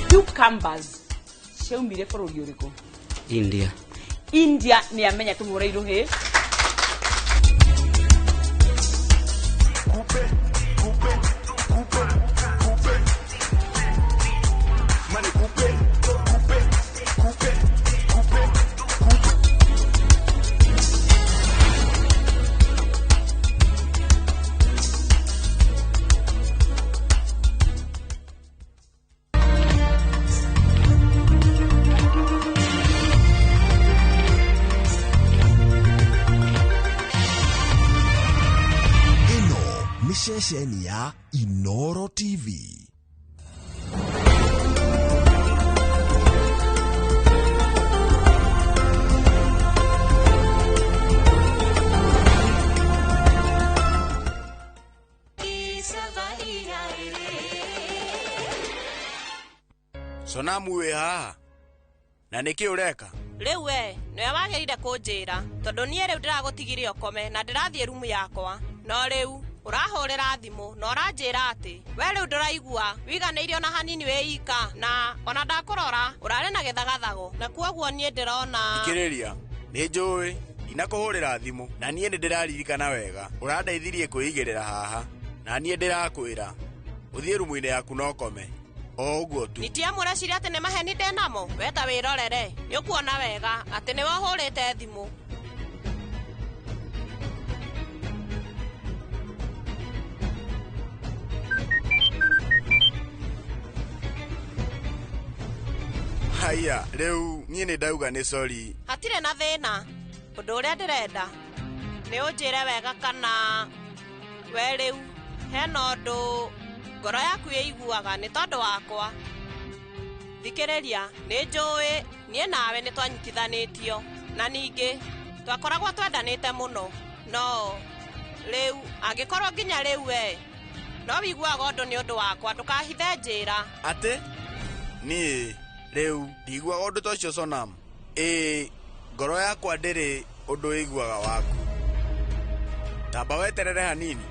Cucumbers ciaumire bũrũri ũrĩkũ? India. India nĩ amenya tũmũre irũhĩ. Ĩno nĩ ceceni ya Inoro TV. Sonamu wĩ haha na nĩkĩ ũreka? Rĩu we nĩwe wagĩrĩire kũnjĩra tondũ niĩ rĩu ndĩragũtigire ũkome na ndĩrathiĩ rumu yakwa, no rĩu ũrahũrĩra thimũ na ũranjĩra atĩ we rĩu ndũraigua wiganĩire ona hanini wĩ ika, na ona ndakũrora ũrarĩ na gĩthagathago, na kuoguo niĩ ndĩrona. Thikĩrĩria, nĩ njũĩ ndinakũhũrĩra thimũ na niĩ nĩ ndĩraririkana wega ũrandeithirie kwĩigĩrĩra haha, na niĩ ndĩrakwĩra ũthiĩ rumu-inĩ yaku na ũkome o ũguo tu. Nitia mũreciria atĩ nĩ maheni ndĩnamo? We ta wĩrorere, nĩ ũkuona wega atĩ nĩwe ũhũrĩte thimũ. Haiya, rĩu niĩ nĩ ndauga nĩ sorry. Hatirĩ na thĩna. Ũndũ ũrĩa ndĩrenda nĩ ũnjĩre wega kana we rĩu hena ũndũ ngoro yaku ĩiguaga nĩ tondũ wakwa. Thikĩrĩria, nĩ njũĩ niĩ nawe nĩ twanyitithanĩtio, na ningĩ twakoragwo twendanĩte mũno, no rĩu angĩkorwo nginya rĩu we no wiguaga ũndũ nĩ ũndũ wakwa, ndũkahithe njĩra. Atĩ niĩ rĩu ndiguaga ũndũ ta ũcio Sonam. Ĩĩ, ngoro yakwa ndĩrĩ ũndũ ĩiguaga waku. Tamba weterere hanini.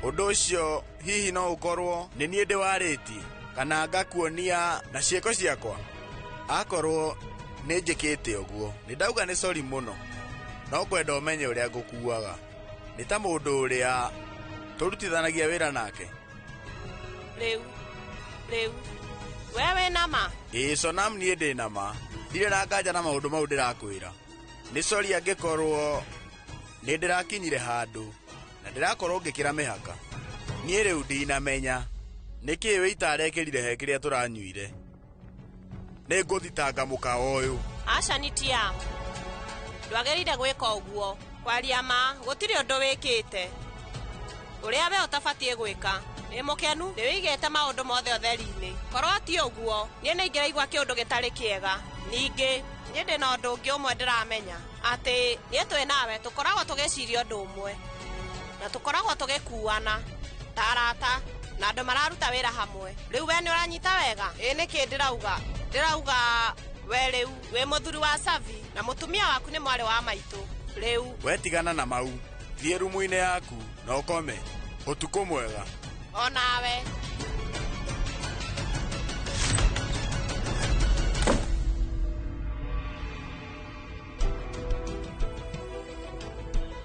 Ũndũ ũcio hihi no ũkorwo nĩ niĩ ndĩwarĩtie kana ngakuonia na ciĩko ciakwa. Akorwo nĩ njĩkĩte ũguo, nĩ ndauga nĩ sorry mũno, no kwenda ũmenye ũrĩa ngũkuaga. Nĩ ta mũndũ ũrĩa tũrutithanagia wĩra nake. Rĩu we wĩ na ma? Ĩĩ Sonam, niĩ ndĩ na ma. Ndirĩ na nganja na maũndũ mau ndĩrakwĩra. Nĩ sorry angĩkorwo nĩ ndĩrakinyire handũ na ndĩrakorwo ngĩkĩra mĩhaka. Niĩ rĩu ndinamenya nĩkĩĩ wĩ itarekĩrire he kĩrĩa tũranyuire. Nĩ ngũthitanga mũkawa ũyũ. Aca Nitiam, ndwagĩrĩire gwĩka ũguo. Kwaria ma, gũtirĩ ũndũ wĩkĩte ũrĩa we ũtabatiĩ gwĩka. Nĩ mũkenu nĩ wĩigĩte maũndũ mothe ũtheri-inĩ. Korwo ti ũguo, niĩ nĩ ingĩraigua kĩũndũ gĩtarĩ kĩega. Ningĩ niĩ ndĩ na ũndũ ũngĩ ũmwe ndĩramenya, atĩ niĩ twĩ nawe tũkoragwo tũgĩciria ũndũ ũmwe na tũkoragwo tũgĩkuana ta arata na andũ mararuta wĩra hamwe. Rĩu we nĩ ũranyita wega? Ĩĩ nĩkĩ ndĩrauga? Ndĩrauga we rĩu wĩ mũthuri wa Savi na mũtumia waku nĩ mwarĩ wa maitũ. Rĩu we tigana na mau, thiĩ rumu-inĩ yaku na ũkome. Ũtukũ mwega. Onawe.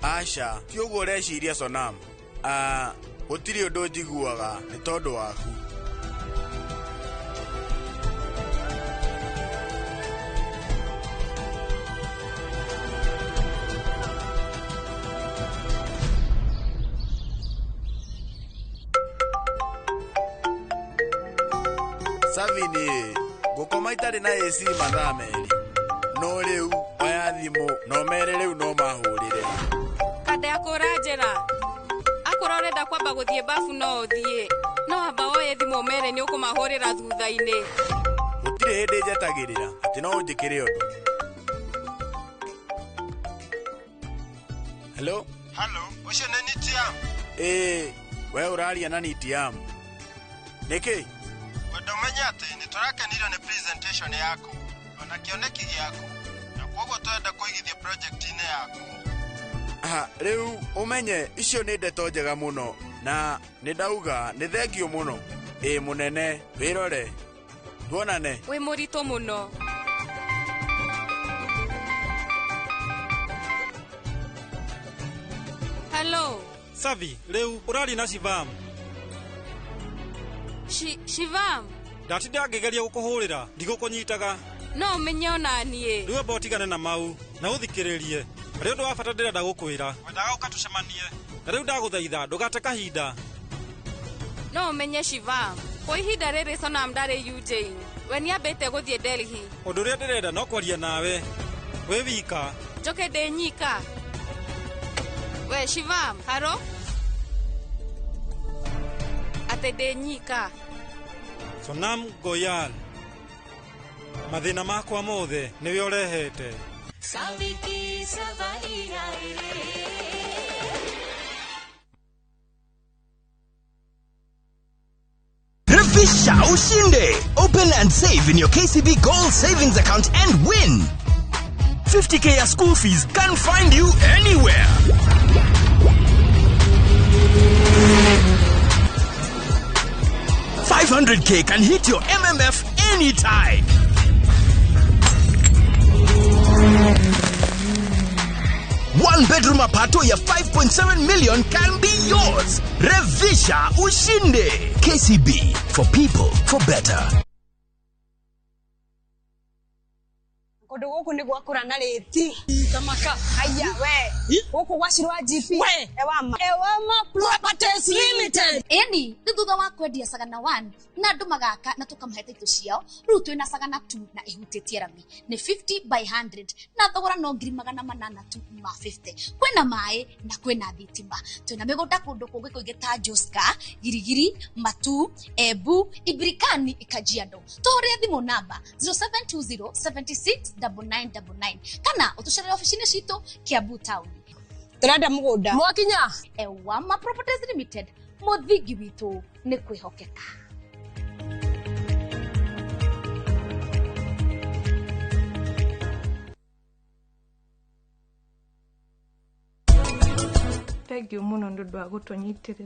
Aca, ti ũguo ũreciria Sonam. Gũtirĩ ũndũ njiguaga nĩ tondũ waku. Savi nĩ ngũkoma itarĩ na AC mathaa merĩ. No rĩu oya thimũ no mere rĩu no mahũrĩre. Kanda ya kũra njĩra. Akorwo ũrenda kwamba gũthiĩ bafu no ũthiĩ. No amba woye thimũ ũmere nĩ ũkũmahũrĩra thutha-inĩ. Gũtirĩ hĩndĩ njetagĩrĩra atĩ no ũnjĩkĩre ũndũ. Hello? Hello, ũcio nĩ Nitiam? Ĩĩ, we ũraria na Nitiam. Nĩkĩ? Wenda ũmenye atĩ nĩ tũrakenirio nĩ presentation yaku ona kĩoneki gĩaku na kwoguo tũrenda kũigithia project-inĩ yaku. Aha, rĩu ũmenye icio nĩ ndeto njega mũno na nĩ ndauga nĩ thengio mũno. Ĩ mũnene, wĩrore. Tuonane. Wĩ mũritũ mũno. Hello. Savi, rĩu ũraria na Shivam. Shivam. Ndatinda ngĩgeria gũkũhũrĩra, ndigũkũnyitaga. No ũmenye ona niĩ. Rĩu amba ũtigane na mau na ũthikĩrĩrie. Harĩ ũndũ wa bata ndĩrenda gũkwĩra. Wendaga ũka tũcemanie. Na rĩu ndagũthaitha ndũgate kahinda. No ũmenye Shivam. Kwa ihinda rĩrĩ Sonam ndarĩ Eugene. We nĩambĩte gũthiĩ Delhi. Ũndũ ũrĩa ndĩrenda no kwaria nawe. Wĩ wika. Njoke ndĩ nyika. We Shivam, haro? Atĩ ndĩ nyika. Sonam Goyal. Mathĩna makwa mothe nĩwe ũrehete. Revisha ushinde. Open and save in your KCB Gold Savings account and win. 50K ya school fees can find you anywhere. $500K can hit your MMF anytime. One bedroom apartment ya 5.7 million can be yours. Revisha ushinde. KCB, for people, for better. Kundu guku ni gwakura na riti tamaka haya we guku gwacirwa GP ewama ewama Properties Limited eni ni thutha wa kwendia Sagana 1 na andu magaka na tukamahe title ciao riu twina Sagana 2 na ihutitie rami ni 50 by 100 na thogora no 800 tu ma 50 kwina mai na kwina thitima twina migunda kundu kungi kuingi ta Joska Girigiri Matu Embu Ibirikani Kajiado tuhurie thimu namba 0720 76 9999 kana utucerere ofici-inĩ citũ Kiambu town. Turenda mugunda mwakinya Ewama Properties Limited, muthingi witũ nĩ kwĩhokeka. Thank you mũno nĩ ũndũ wa gũtũnyitĩrĩra.